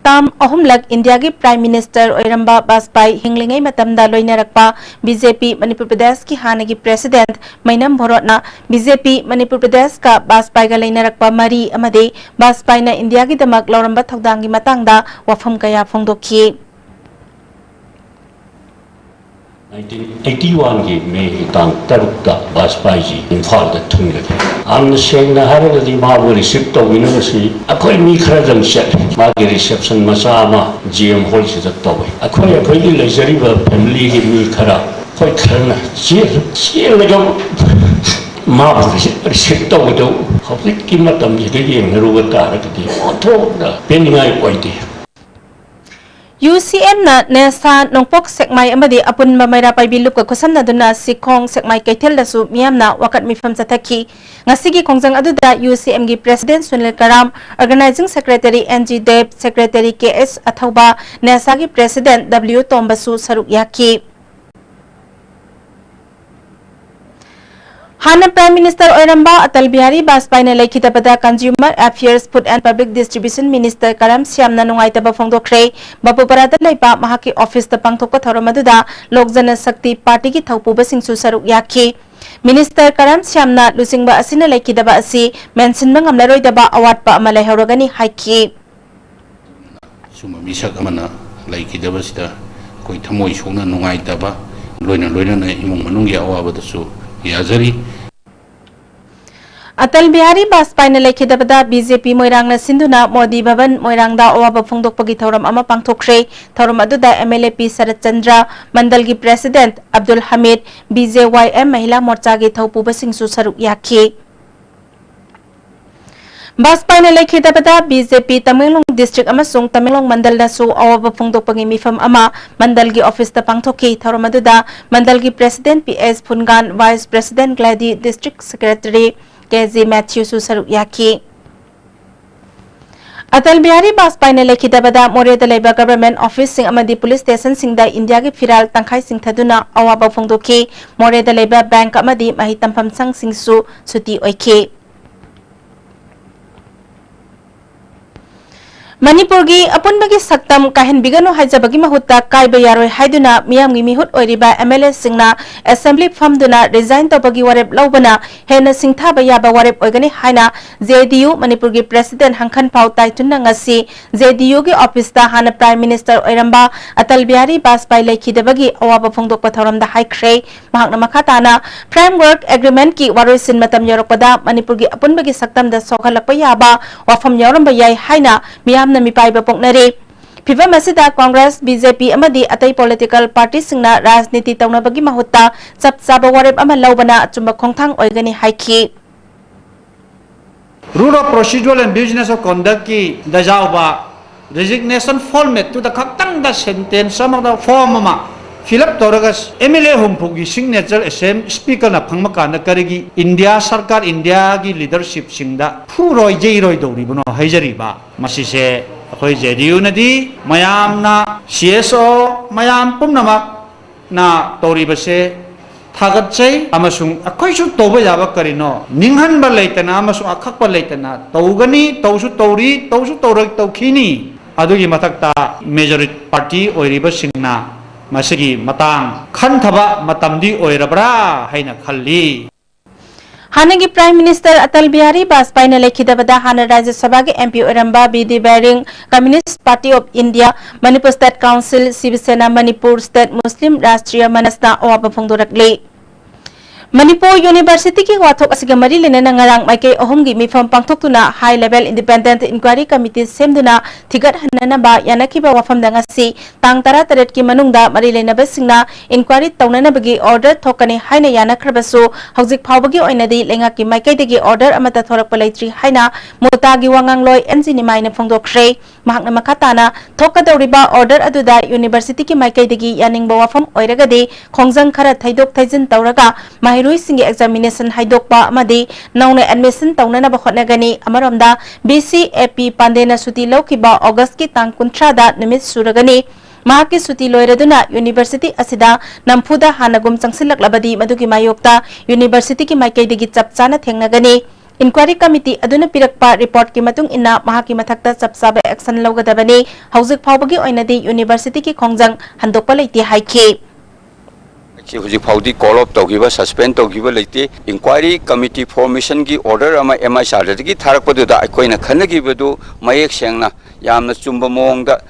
ꯇꯥꯝ ꯑꯍꯨꯝꯂꯛ ꯏꯟꯗꯤꯌꯥꯒꯤ ꯄ꯭ꯔꯥꯏꯝ ꯃꯤꯅꯤꯁꯇꯔ ꯑꯣꯏꯔꯝꯕ ꯕꯥꯖꯄꯥꯏ ꯍꯤꯡꯂꯤꯉꯩ ꯃꯇꯝꯗ ꯂꯣꯏꯅꯔꯛꯄ B J P ꯃꯅꯤꯄꯨꯔ ꯄ꯭ꯔꯗꯦꯁꯀꯤ ꯍꯥꯟꯅꯒꯤ ꯄ꯭ꯔꯦꯁꯤꯗꯦꯟꯠ ꯃꯩꯅꯝ ꯚꯣꯔꯣꯠꯅ B J P ꯃꯅꯤꯄꯨꯔ ꯄ꯭ꯔꯗꯦꯁꯀ ꯕꯥꯖꯄꯥꯏꯒ ꯂꯩꯅꯔꯛꯄ ꯃꯔꯤ ꯑꯃꯗꯤ ꯕꯥꯖꯄꯥꯏꯅ ꯏꯟꯗꯤꯌꯥꯒꯤꯗꯃꯛ ꯂꯧꯔꯝꯕ ꯊꯧꯗꯥꯡꯒꯤ ꯃꯇꯥꯡꯗ ꯋꯥꯐꯝ ꯀꯌꯥ ꯐꯣꯡꯗꯣꯛꯈꯤ꯫ Nineteen eighty one ꯒꯤ ꯃꯦꯒꯤ ꯇꯥꯡ ꯇꯔꯨꯛꯇ ꯕꯥꯖꯄꯥꯏꯖꯤ ꯏꯝꯐꯥꯜꯗ ꯊꯨꯡꯂꯈꯤ꯫ ꯌꯥꯝꯅ ꯁꯦꯡꯅ ꯍꯥꯏꯔꯒꯗꯤ ꯃꯥꯕꯨ ꯔꯤꯁꯤꯞ ꯇꯧꯕꯤꯅꯕꯁꯤ ꯑꯩꯈꯣꯏ ꯃꯤ ꯈꯔꯗꯪ ꯆꯠꯂꯤ꯫ ꯃꯥꯒꯤ ꯔꯤꯁꯦꯞꯁꯟ ꯃꯆꯥ ꯑꯃ G M ꯍꯣꯜꯁꯤꯗ ꯇꯧꯋꯤ꯫ ꯑꯩꯈꯣꯏ, ꯑꯩꯈꯣꯏꯒꯤ ꯂꯩꯖꯔꯤꯕ ꯐꯦꯃꯤꯂꯤꯒꯤ ꯃꯤ ꯈꯔ, ꯑꯩꯈꯣꯏ ꯈꯔꯅ ꯆꯦꯜ-, ꯆꯦꯜꯂꯒ ꯃꯥꯕꯨ ꯔꯤꯁꯤꯞ ꯇꯧꯕꯗꯨ ꯍꯧꯖꯤꯛꯀꯤ ꯃꯇꯝꯁꯤꯗ ꯌꯦꯡꯅꯔꯨꯕ ꯇꯥꯔꯒꯗꯤ ꯑꯣꯟꯊꯣꯛꯅ ꯄꯦꯟꯅꯤꯡꯉꯥꯏ ꯑꯣꯏꯗꯦ꯫ U C M ꯅ ꯅꯦꯁꯥ, ꯅꯣꯡꯄꯣꯛ ꯁꯦꯛꯃꯥꯏ ꯑꯃꯗꯤ ꯑꯄꯨꯟꯕ ꯃꯩꯔꯥ ꯄꯥꯏꯕꯤ ꯂꯨꯞꯀ ꯈꯨꯠꯁꯝꯅꯗꯨꯅ ꯁꯤꯈꯣꯡ ꯁꯦꯛꯃꯥꯏ ꯀꯩꯊꯦꯜꯗꯁꯨ ꯃꯤꯌꯥꯝꯅ ꯋꯥꯀꯠ ꯃꯤꯐꯝ ꯆꯠꯊꯈꯤ꯫ ꯉꯁꯤꯒꯤ ꯈꯣꯡꯖꯪ ꯑꯗꯨꯗ U C M ꯒꯤ president Sunil Karam, organising secretary N G Deb, secretary K S Athouba, ꯅꯦꯁꯥꯒꯤ ꯄ꯭ꯔꯦꯁꯤꯗꯦꯟꯠ W ꯇꯣꯝꯕꯁꯨ ꯁꯔꯨꯛ ꯌꯥꯈꯤ꯫ ꯍꯥꯟꯅ ꯄ꯭ꯔꯥꯏꯝ ꯃꯤꯅꯤꯁꯇꯔ ꯑꯣꯏꯔꯝꯕ ꯑꯇꯜ ꯕꯤꯍꯥꯔꯤ ꯕꯥꯖꯄꯥꯏꯅ ꯂꯩꯈꯤꯗꯕꯗ Consumer Affairs, Food and Public Distribution Minister ꯀꯔꯝ ꯁ꯭ꯌꯥꯝꯅ ꯅꯨꯡꯉꯥꯏꯇꯕ ꯐꯣꯡꯗꯣꯛꯈ꯭ꯔꯦ꯫ ꯕꯥꯄꯨꯄꯥꯔꯥꯗ ꯂꯩꯕ ꯃꯍꯥꯛꯀꯤ ꯑꯣꯐꯤꯁꯇ ꯄꯥꯡꯊꯣꯛꯄ ꯊꯧꯔꯝ ꯑꯗꯨꯗ ꯂꯣꯛ ꯖꯅ ꯁꯛꯇꯤ ꯄꯥꯔꯇꯤꯒꯤ ꯊꯧꯄꯨꯕꯁꯤꯡꯁꯨ ꯁꯔꯨꯛ ꯌꯥꯈꯤ꯫ ꯃꯤꯅꯤꯁꯇꯔ ꯀꯔꯝ ꯁ꯭ꯌꯥꯝꯅ ꯂꯨꯆꯤꯡꯕ ꯑꯁꯤꯅ ꯂꯩꯈꯤꯗꯕ ꯑꯁꯤ ꯃꯦꯟꯁꯤꯟꯕ ꯉꯝꯂꯔꯣꯏꯗꯕ ꯑꯋꯥꯠꯄ ꯑꯃ ꯂꯩꯍꯧꯔꯒꯅꯤ ꯍꯥꯏꯈꯤ꯫ ꯑꯆꯨꯝꯕ ꯃꯤꯁꯛ ꯑꯃꯅ ꯂꯩꯈꯤꯗꯕꯁꯤꯗ ꯑꯩꯈꯣꯏ ꯊꯃꯣꯏ ꯁꯣꯛꯅ ꯅꯨꯡꯉꯥꯏꯇꯕ, ꯂꯣꯏꯅ ꯂꯣꯏꯅꯅ ꯏꯃꯨꯡ ꯃꯅꯨꯡꯒꯤ ꯑꯋꯥꯕꯗꯁꯨ ꯌꯥꯖꯔꯤ꯫ ꯑꯇꯜ ꯕꯤꯍꯥꯔꯤ ꯕꯥꯖꯄꯥꯏꯅ ꯂꯩꯈꯤꯗꯕꯗ B J P ꯃꯣꯏꯔꯥꯡꯅ ꯁꯤꯟꯗꯨꯅ ꯃꯣꯗꯤ ꯚꯕꯟ ꯃꯣꯏꯔꯥꯡꯗ ꯑꯋꯥꯕ ꯐꯣꯡꯗꯣꯛꯄꯒꯤ ꯊꯧꯔꯝ ꯑꯃ ꯄꯥꯡꯊꯣꯛꯈ꯭ꯔꯦ꯫ ꯊꯧꯔꯝ ꯑꯗꯨꯗ M L A P Sarat Chandra, ꯃꯟꯗꯜꯒꯤ president Abdul Hamid, B J Y M Mahila ꯃꯣꯔꯆꯥꯒꯤ ꯊꯧꯄꯨꯕꯁꯤꯡꯁꯨ ꯁꯔꯨꯛ ꯌꯥꯈꯤ꯫ ꯕꯥꯖꯄꯥꯏꯅ ꯂꯩꯈꯤꯗꯕꯗ B J P Tamenglong district ꯑꯃꯁꯨꯡ ꯇꯃꯦꯡꯂꯣꯡ ꯃꯟꯗꯜꯅꯁꯨ ꯑꯋꯥꯕ ꯐꯣꯡꯗꯣꯛꯄꯒꯤ ꯃꯤꯐꯝ ꯑꯃ ꯃꯟꯗꯜꯒꯤ ꯑꯣꯐꯤꯁꯇ ꯄꯥꯡꯊꯣꯛꯈꯤ꯫ ꯊꯧꯔꯝ ꯑꯗꯨꯗ ꯃꯟꯗꯜꯒꯤ president P S Phungan, vice president Gladys, district secretary K G ꯃꯦꯊ꯭ꯌꯨꯁꯨ ꯁꯔꯨꯛ ꯌꯥꯈꯤ꯫ ꯑꯇꯜ ꯕꯤꯍꯥꯔꯤ ꯕꯥꯖꯄꯥꯏꯅ ꯂꯩꯈꯤꯗꯕꯗ ꯃꯣꯔꯦꯗ ꯂꯩꯕ ꯒꯚꯔꯟꯃꯦꯟꯠ ꯑꯣꯐꯤꯁꯁꯤꯡ ꯑꯃꯗꯤ ꯄꯨꯂꯤꯁ ꯁ꯭ꯇꯦꯁꯟꯁꯤꯡꯗ ꯏꯟꯗꯤꯌꯥꯒꯤ ꯐꯤꯔꯥꯜ ꯇꯪꯈꯥꯏ ꯆꯤꯡꯊꯗꯨꯅ ꯑꯋꯥꯕ ꯐꯣꯡꯗꯣꯛꯈꯤ꯫ ꯃꯣꯔꯦꯗ ꯂꯩꯕ ꯕꯦꯡꯛ ꯑꯃꯗꯤ ꯃꯍꯩ ꯇꯝꯐꯝ ꯁꯪꯁꯤꯡꯁꯨ ꯁꯨꯇꯤ ꯑꯣꯏꯈꯤ꯫ ꯃꯅꯤꯄꯨꯔꯒꯤ ꯑꯄꯨꯟꯕꯒꯤ ꯁꯛꯇꯝ ꯀꯥꯏꯍꯟꯕꯤꯒꯅꯨ ꯍꯥꯏꯖꯕꯒꯤ ꯃꯍꯨꯠꯇ ꯀꯥꯏꯕ ꯌꯥꯔꯣꯏ ꯍꯥꯏꯗꯨꯅ ꯃꯤꯌꯥꯝꯒꯤ ꯃꯤꯍꯨꯠ ꯑꯣꯏꯔꯤꯕ ꯑꯦꯝ ꯑꯦꯜ ꯑꯦꯁꯤꯡꯅ ꯑꯦꯁꯦꯝꯕ꯭ꯂꯤ ꯐꯝꯗꯨꯅ ꯔꯤꯖꯥꯏꯟ ꯇꯧꯕꯒꯤ ꯋꯥꯔꯦꯞ ꯂꯧꯕꯅ ꯍꯦꯟꯅ ꯁꯤꯡꯊꯥꯕ ꯌꯥꯕ ꯋꯥꯔꯦꯞ ꯑꯣꯏꯒꯅꯤ ꯍꯥꯏꯅ ꯖꯦ ꯗꯤ ꯌꯨ ꯃꯅꯤꯄꯨꯔꯒꯤ ꯄ꯭ꯔꯦꯁꯤꯗꯦꯟꯠ ꯍꯪꯈꯟꯐꯥꯎ ꯇꯥꯏꯇꯨꯟꯅ ꯉꯁꯤ ꯖꯦ ꯗꯤ ꯌꯨꯒꯤ ꯑꯣꯐꯤꯁꯇ ꯍꯥꯟꯅ ꯄ꯭ꯔꯥꯏꯝ ꯃꯤꯅꯤꯁꯇꯔ ꯑꯣꯏꯔꯝꯕ ꯑꯇꯜ ꯕꯤꯍꯥꯔꯤ ꯕꯥꯖꯄꯥꯏ ꯂꯩꯈꯤꯗꯕꯒꯤ ꯑꯋꯥꯕ ꯐꯣꯡꯗꯣꯛꯄ ꯊꯧꯔꯝꯗ ꯍꯥꯏꯈ꯭ꯔꯦ꯫ ꯃꯍꯥꯛꯅ ꯃꯈꯥ ꯇꯥꯅ ꯐ꯭ꯔꯦꯝꯋꯔꯛ ꯑꯦꯒ꯭ꯔꯤꯃꯦꯟꯠꯀꯤ ꯋꯥꯔꯣꯏꯁꯤꯟ ꯃꯇꯝ ꯌꯧꯔꯛꯄꯗ ꯃꯅꯤꯄꯨꯔꯒꯤ ꯑꯄꯨꯟꯕꯒꯤ ꯁꯛꯇꯝꯗ ꯁꯣꯛꯍꯜꯂꯛꯄ ꯌꯥꯕ ꯋꯥꯐꯝ ꯌꯥꯎꯔꯝꯕ ꯌꯥꯏ ꯍꯥꯏꯅ ꯃꯤꯌꯥꯝꯅ ꯃꯤꯄꯥꯏꯕ ꯄꯣꯛꯅꯔꯤ꯫ ꯐꯤꯚꯝ ꯑꯁꯤꯗ ꯀꯣꯡꯒ꯭ꯔꯦꯁ, ꯕꯤ ꯖꯦ ꯄꯤ ꯑꯃꯗꯤ ꯑꯇꯩ ꯄꯣꯂꯤꯇꯤꯀꯦꯜ ꯄꯥꯔꯇꯤꯁꯤꯡꯅ ꯔꯥꯖꯅꯤꯇꯤ ꯇꯧꯅꯕꯒꯤ ꯃꯍꯨꯠꯇ ꯆꯞ ꯆꯥꯕ ꯋꯥꯔꯦꯞ ꯑꯃ ꯂꯧꯕꯅ ꯑꯆꯨꯝꯕ ꯈꯣꯡꯊꯥꯡ ꯑꯣꯏꯒꯅꯤ ꯍꯥꯏꯈꯤ꯫ Rule of Procedure and Business of Conductꯀꯤ ꯗ ꯌꯥꯎꯕ resignation formatꯇꯨꯗ ꯈꯛꯇꯪꯗ sentence ꯑꯃꯗ form ꯑꯃ fill up ꯇꯧꯔꯒ ꯑꯦꯝ ꯑꯦꯜ ꯑꯦ ꯍꯨꯝꯐꯨꯒꯤ signature ꯑꯦꯁꯦꯝ ꯁ꯭ꯄꯤꯀꯔꯅ ꯐꯪꯕ ꯀꯥꯟꯗ ꯀꯔꯤꯒꯤ ꯏꯟꯗꯤꯌꯥ ꯁꯔꯀꯥꯔ, ꯏꯟꯗꯤꯌꯥꯒꯤ ꯂꯤꯗꯔꯁꯤꯞꯁꯤꯡꯗ ꯐꯨꯔꯣꯏ ꯌꯩꯔꯣꯏꯗꯧꯔꯤꯕꯅꯣ ꯍꯥꯏꯖꯔꯤꯕ? ꯃꯁꯤꯁꯦ ꯑꯩꯈꯣꯏ ꯖꯦ ꯗꯤ ꯌꯨꯅꯗꯤ ꯃꯌꯥꯝꯅ, ꯁꯤ ꯑꯦꯁ ꯑꯣ ꯃꯌꯥꯝ ꯄꯨꯝꯅꯃꯛꯅ ꯇꯧꯔꯤꯕꯁꯦ ꯊꯥꯒꯠꯆꯩ ꯑꯃꯁꯨꯡ ꯑꯩꯈꯣꯏꯁꯨ ꯇꯧꯕ ꯌꯥꯕ ꯀꯔꯤꯅꯣ ꯅꯤꯡꯍꯟꯕ ꯂꯩꯇꯅ ꯑꯃꯁꯨꯡ ꯑꯈꯛꯄ ꯂꯩꯇꯅ ꯇꯧꯒꯅꯤ, ꯇꯧꯁꯨ ꯇꯧꯔꯤ, ꯇꯧꯁꯨ ꯇꯧꯔꯛ-, ꯇꯧꯈꯤꯅꯤ꯫ ꯑꯗꯨꯒꯤ ꯃꯊꯛꯇ majority party ꯑꯣꯏꯔꯤꯕꯁꯤꯡꯅ ꯃꯁꯤꯒꯤ ꯃꯇꯥꯡ ꯈꯟꯊꯕ ꯃꯇꯝꯗꯤ ꯑꯣꯏꯔꯕ꯭ꯔꯥ ꯍꯥꯏꯅ ꯈꯜꯂꯤ꯫ ꯍꯥꯟꯅꯒꯤ ꯄ꯭ꯔꯥꯏꯝ ꯃꯤꯅꯤꯁꯇꯔ ꯑꯇꯜ ꯕꯤꯍꯥꯔꯤ ꯕꯥꯖꯄꯥꯏꯅ ꯂꯩꯈꯤꯗꯕꯗ ꯍꯥꯟꯅ ꯔꯥꯖ꯭ꯌ ꯁꯚꯥꯒꯤ ꯑꯦꯝ ꯄꯤ ꯑꯣꯏꯔꯝꯕ B D Bairing, communist party of India, Manipur state council, Shiv Sena, Manipur state ꯃꯨꯁꯂꯤꯝ ꯔꯥꯁꯇ꯭ꯔꯤꯌ ꯃꯅꯁꯅ ꯑꯋꯥꯕ ꯐꯣꯡꯗꯣꯔꯛꯂꯤ꯫ ꯃꯅꯤꯄꯨꯔ ꯌꯨꯅꯤꯚꯔꯁꯤꯇꯤꯒꯤ ꯋꯥꯊꯣꯛ ꯑꯁꯤꯒ ꯃꯔꯤ ꯂꯩꯅꯅ ꯉꯔꯥꯡ ꯃꯥꯏꯀꯩ ꯑꯍꯨꯝꯒꯤ ꯃꯤꯐꯝ ꯄꯥꯡꯊꯣꯛꯇꯨꯅ High Level Independent Inquiry Committee ꯁꯦꯝꯗꯨꯅ ꯊꯤꯒꯠꯍꯟꯅꯅꯕ ꯌꯥꯅꯈꯤꯕ ꯋꯥꯐꯝꯗ ꯉꯁꯤ ꯇꯥꯡ ꯇꯔꯥꯇꯔꯦꯠꯀꯤ ꯃꯅꯨꯡꯗ ꯃꯔꯤ ꯂꯩꯅꯕꯁꯤꯡꯅ inquiry ꯇꯧꯅꯅꯕꯒꯤ order ꯊꯣꯛꯀꯅꯤ ꯍꯥꯏꯅ ꯌꯥꯅꯈ꯭ꯔꯕꯁꯨ, ꯍꯧꯖꯤꯛ ꯐꯥꯎꯕꯒꯤ ꯑꯣꯏꯅꯗꯤ ꯂꯩꯉꯥꯛꯀꯤ ꯃꯥꯏꯀꯩꯗꯒꯤ order ꯑꯃꯠꯇ ꯊꯣꯔꯛꯄ ꯂꯩꯇ꯭ꯔꯤ ꯍꯥꯏꯅ ꯃꯣꯜꯇꯥꯒꯤ ꯋꯥꯉꯥꯡꯂꯣꯏ ꯑꯦꯟ ꯖꯤ ꯅꯤꯃꯥꯏꯅ ꯐꯣꯡꯗꯣꯛꯈ꯭ꯔꯦ꯫ ꯃꯍꯥꯛꯅ ꯃꯈꯥ ꯇꯥꯅ ꯊꯣꯛꯀꯗꯧꯔꯤꯕ order ꯑꯗꯨꯗ ꯌꯨꯅꯤꯚꯔꯁꯤꯇꯤꯒꯤ ꯃꯥꯏꯀꯩꯗꯒꯤ ꯌꯥꯅꯤꯡꯕ ꯋꯥꯐꯝ ꯑꯣꯏꯔꯒꯗꯤ ꯈꯣꯡꯖꯪ ꯈꯔ ꯊꯩꯗꯣꯛ ꯊꯩꯖꯤꯟ ꯇꯧꯔꯒ ꯃꯍꯩꯔꯣꯏꯁꯤꯡꯒꯤ examination ꯍꯥꯏꯗꯣꯛꯄ ꯑꯃꯗꯤ ꯅꯧꯅ admission ꯇꯧꯅꯅꯕ ꯍꯣꯠꯅꯒꯅꯤ꯫ ꯑꯃꯔꯣꯝꯗ, ꯚꯤ ꯁꯤ ꯑꯦ ꯄꯤ ꯄꯥꯟꯗꯦꯅ ꯁꯨꯇꯤ ꯂꯧꯈꯤꯕ August ꯀꯤ ꯇꯥꯡ ꯀꯨꯟꯊ꯭ꯔꯥꯗ ꯅꯨꯃꯤꯠ ꯁꯨꯔꯒꯅꯤ꯫ ꯃꯍꯥꯛꯀꯤ ꯁꯨꯇꯤ ꯂꯣꯏꯔꯗꯨꯅ ꯌꯨꯅꯤꯚꯔꯁꯤꯇꯤ ꯑꯁꯤꯗ ꯅꯝꯐꯨꯗ ꯍꯥꯟꯅꯒꯨꯝ ꯆꯪꯁꯤꯜꯂꯛꯂꯕꯗꯤ ꯃꯗꯨꯒꯤ ꯃꯥꯌꯣꯛꯇ ꯌꯨꯅꯤꯚꯔꯁꯤꯇꯤꯒꯤ ꯃꯥꯏꯀꯩꯗꯒꯤ ꯆꯞ ꯆꯥꯅ ꯊꯦꯡꯅꯒꯅꯤ꯫ Inquiry Committee ꯑꯗꯨꯅ ꯄꯤꯔꯛꯄ report ꯀꯤ ꯃꯇꯨꯡ ꯏꯟꯅ ꯃꯍꯥꯛꯀꯤ ꯃꯊꯛꯇ ꯆꯞ ꯆꯥꯕ action ꯂꯧꯒꯗꯕꯅꯤ꯫ ꯍꯧꯖꯤꯛ ꯐꯥꯎꯕꯒꯤ ꯑꯣꯏꯅꯗꯤ ꯌꯨꯅꯤꯚꯔꯁꯤꯇꯤꯒꯤ ꯈꯣꯡꯖꯪ ꯍꯟꯗꯣꯛꯄ ꯂꯩꯇꯦ ꯍꯥꯏꯈꯤ꯫ ꯍꯧꯖꯤꯛ ꯐꯥꯎꯗꯤ call off ꯇꯧꯈꯤꯕ, suspend ꯇꯧꯈꯤꯕ ꯂꯩꯇꯦ꯫ Inquiry Committee formation ꯒꯤ order ꯑꯃ M I R ꯗꯒꯤ ꯊꯥꯔꯛꯄꯗꯨꯗ ꯑꯩꯈꯣꯏꯅ ꯈꯟꯅꯈꯤꯕꯗꯨ ꯃꯌꯦꯛ ꯁꯦꯡꯅ ꯌꯥꯝꯅ ꯆꯨꯝꯕ ꯃꯑꯣꯡꯗ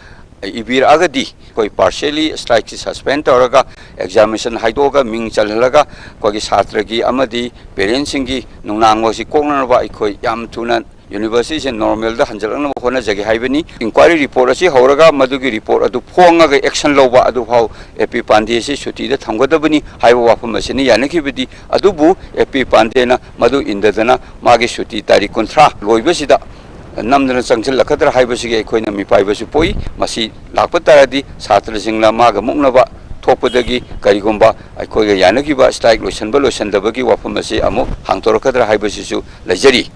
ꯏꯕꯤꯔꯛꯑꯒꯗꯤ ꯑꯩꯈꯣꯏ partially strike ꯁꯤ suspend ꯇꯧꯔꯒ examination ꯍꯥꯏꯗꯣꯛꯑꯒ ꯃꯤꯡ ꯆꯜꯍꯜꯂꯒ ꯑꯩꯈꯣꯏꯒꯤ ꯁꯥꯇ꯭ꯔꯒꯤ ꯑꯃꯗꯤ parent ꯁꯤꯡꯒꯤ ꯅꯨꯡꯅꯥꯡꯕ ꯑꯁꯤ ꯀꯣꯛꯅꯅꯕ ꯑꯩꯈꯣꯏ ꯌꯥꯝ ꯊꯨꯅ university ꯁꯦ normal ꯗ ꯍꯟꯖꯤꯜꯂꯛꯅꯕ ꯍꯣꯠꯅꯖꯒꯦ ꯍꯥꯏꯕꯅꯤ꯫ Inquiry report ꯑꯁꯤ ꯍꯧꯔꯒ ꯃꯗꯨꯒꯤ report ꯑꯗꯨ ꯐꯣꯡꯉꯒ action ꯂꯧꯕ ꯑꯗꯨꯐꯥꯎ A P ꯄꯥꯟꯗꯦ ꯑꯁꯤ ꯁꯨꯇꯤꯗ ꯊꯝꯒꯗꯕꯅꯤ ꯍꯥꯏꯕ ꯋꯥꯐꯝ ꯑꯁꯤꯅꯤ ꯌꯥꯅꯈꯤꯕꯗꯤ꯫ ꯑꯗꯨꯕꯨ A P ꯄꯥꯟꯗꯦꯅ ꯃꯗꯨ ꯏꯟꯗꯗꯅ ꯃꯥꯒꯤ ꯁꯨꯇꯤ ꯇꯥꯔꯤꯛ ꯀꯨꯟꯊ꯭ꯔꯥ ꯂꯣꯏꯕꯁꯤꯗ ꯅꯝꯗꯅ ꯆꯪꯁꯤꯜꯂꯛꯀꯗ꯭ꯔꯥ ꯍꯥꯏꯕꯁꯤꯒꯤ ꯑꯩꯈꯣꯏꯅ ꯃꯤꯄꯥꯏꯕꯁꯨ ꯄꯣꯛꯏ꯫ ꯃꯁꯤ ꯂꯥꯛꯄ ꯇꯥꯔꯗꯤ ꯁꯥꯇ꯭ꯔꯁꯤꯡꯅ ꯃꯥꯒ ꯃꯨꯛꯅꯕ ꯊꯣꯛꯄꯗꯒꯤ ꯀꯔꯤꯒꯨꯝꯕ ꯑꯩꯈꯣꯏꯒ ꯌꯥꯅꯈꯤꯕ strike ꯂꯣꯏꯁꯤꯟꯕ ꯂꯣꯏꯁꯤꯟꯗꯕꯒꯤ ꯋꯥꯐꯝ ꯑꯁꯤ ꯑꯃꯨꯛ ꯍꯥꯡꯗꯣꯔꯛꯀꯗ꯭ꯔꯥ ꯍꯥꯏꯕꯁꯤꯁꯨ ꯂꯩꯖꯔꯤ꯫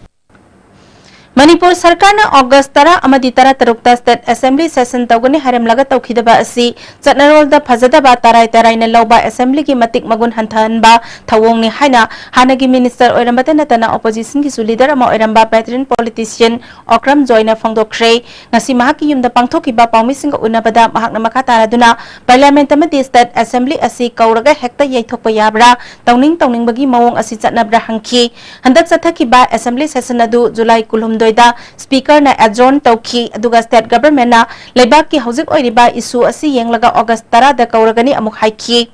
ꯃꯅꯤꯄꯨꯔ ꯁꯔꯀꯥꯔꯅ August ꯇꯔꯥ ꯑꯃꯗꯤ ꯇꯔꯥꯇꯔꯨꯛꯇ State Assembly session ꯇꯧꯒꯅꯤ ꯍꯥꯏꯔꯝꯂꯒ ꯇꯧꯈꯤꯗꯕ ꯑꯁꯤ ꯆꯠꯅꯔꯣꯜꯗ ꯐꯖꯗꯕ, ꯇꯔꯥꯏ ꯇꯔꯥꯏꯅ ꯂꯧꯕ Assembly ꯒꯤ ꯃꯇꯤꯛ ꯃꯒꯨꯟ ꯍꯟꯊꯍꯟꯕ ꯊꯧꯑꯣꯡꯅꯤ ꯍꯥꯏꯅ ꯍꯥꯟꯅꯒꯤ minister ꯑꯣꯏꯔꯝꯕꯇ ꯅꯠꯇꯅ opposition ꯒꯤꯁꯨ leader ꯑꯃ ꯑꯣꯏꯔꯝꯕ veteran politician ꯑꯣꯀ꯭ꯔꯝ ꯖꯣꯏꯅ ꯐꯣꯡꯗꯣꯛꯈ꯭ꯔꯦ꯫ ꯉꯁꯤ ꯃꯍꯥꯛꯀꯤ ꯌꯨꯝꯗ ꯄꯥꯡꯊꯣꯛꯈꯤꯕ ꯄꯥꯎꯃꯤꯁꯤꯡꯒ ꯎꯅꯕꯗ ꯃꯍꯥꯛꯅ ꯃꯈꯥ ꯇꯥꯔꯗꯨꯅ Parliament ꯑꯃꯗꯤ State Assembly ꯑꯁꯤ ꯀꯧꯔꯒ ꯍꯦꯛꯇ ꯌꯩꯊꯣꯛꯄ ꯌꯥꯕ꯭ꯔꯥ, ꯇꯧꯅꯤꯡ ꯇꯧꯅꯤꯡꯕꯒꯤ ꯃꯑꯣꯡ ꯑꯁꯤ ꯆꯠꯅꯕ꯭ꯔꯥ ꯍꯪꯈꯤ꯫ ꯍꯟꯗꯛ ꯆꯠꯊꯈꯤꯕ Assembly session ꯑꯗꯨ July ꯀꯨꯟꯍꯨꯝꯗꯣꯏꯗ Speaker ꯅ adjourn ꯇꯧꯈꯤ, ꯑꯗꯨꯒ State Government ꯅ ꯂꯩꯕꯥꯛꯀꯤ ꯍꯧꯖꯤꯛ ꯑꯣꯏꯔꯤꯕ issue ꯑꯁꯤ ꯌꯦꯡꯂꯒ August ꯇꯔꯥꯗ ꯀꯧꯔꯒꯅꯤ ꯑꯃꯨꯛ ꯍꯥꯏꯈꯤ꯫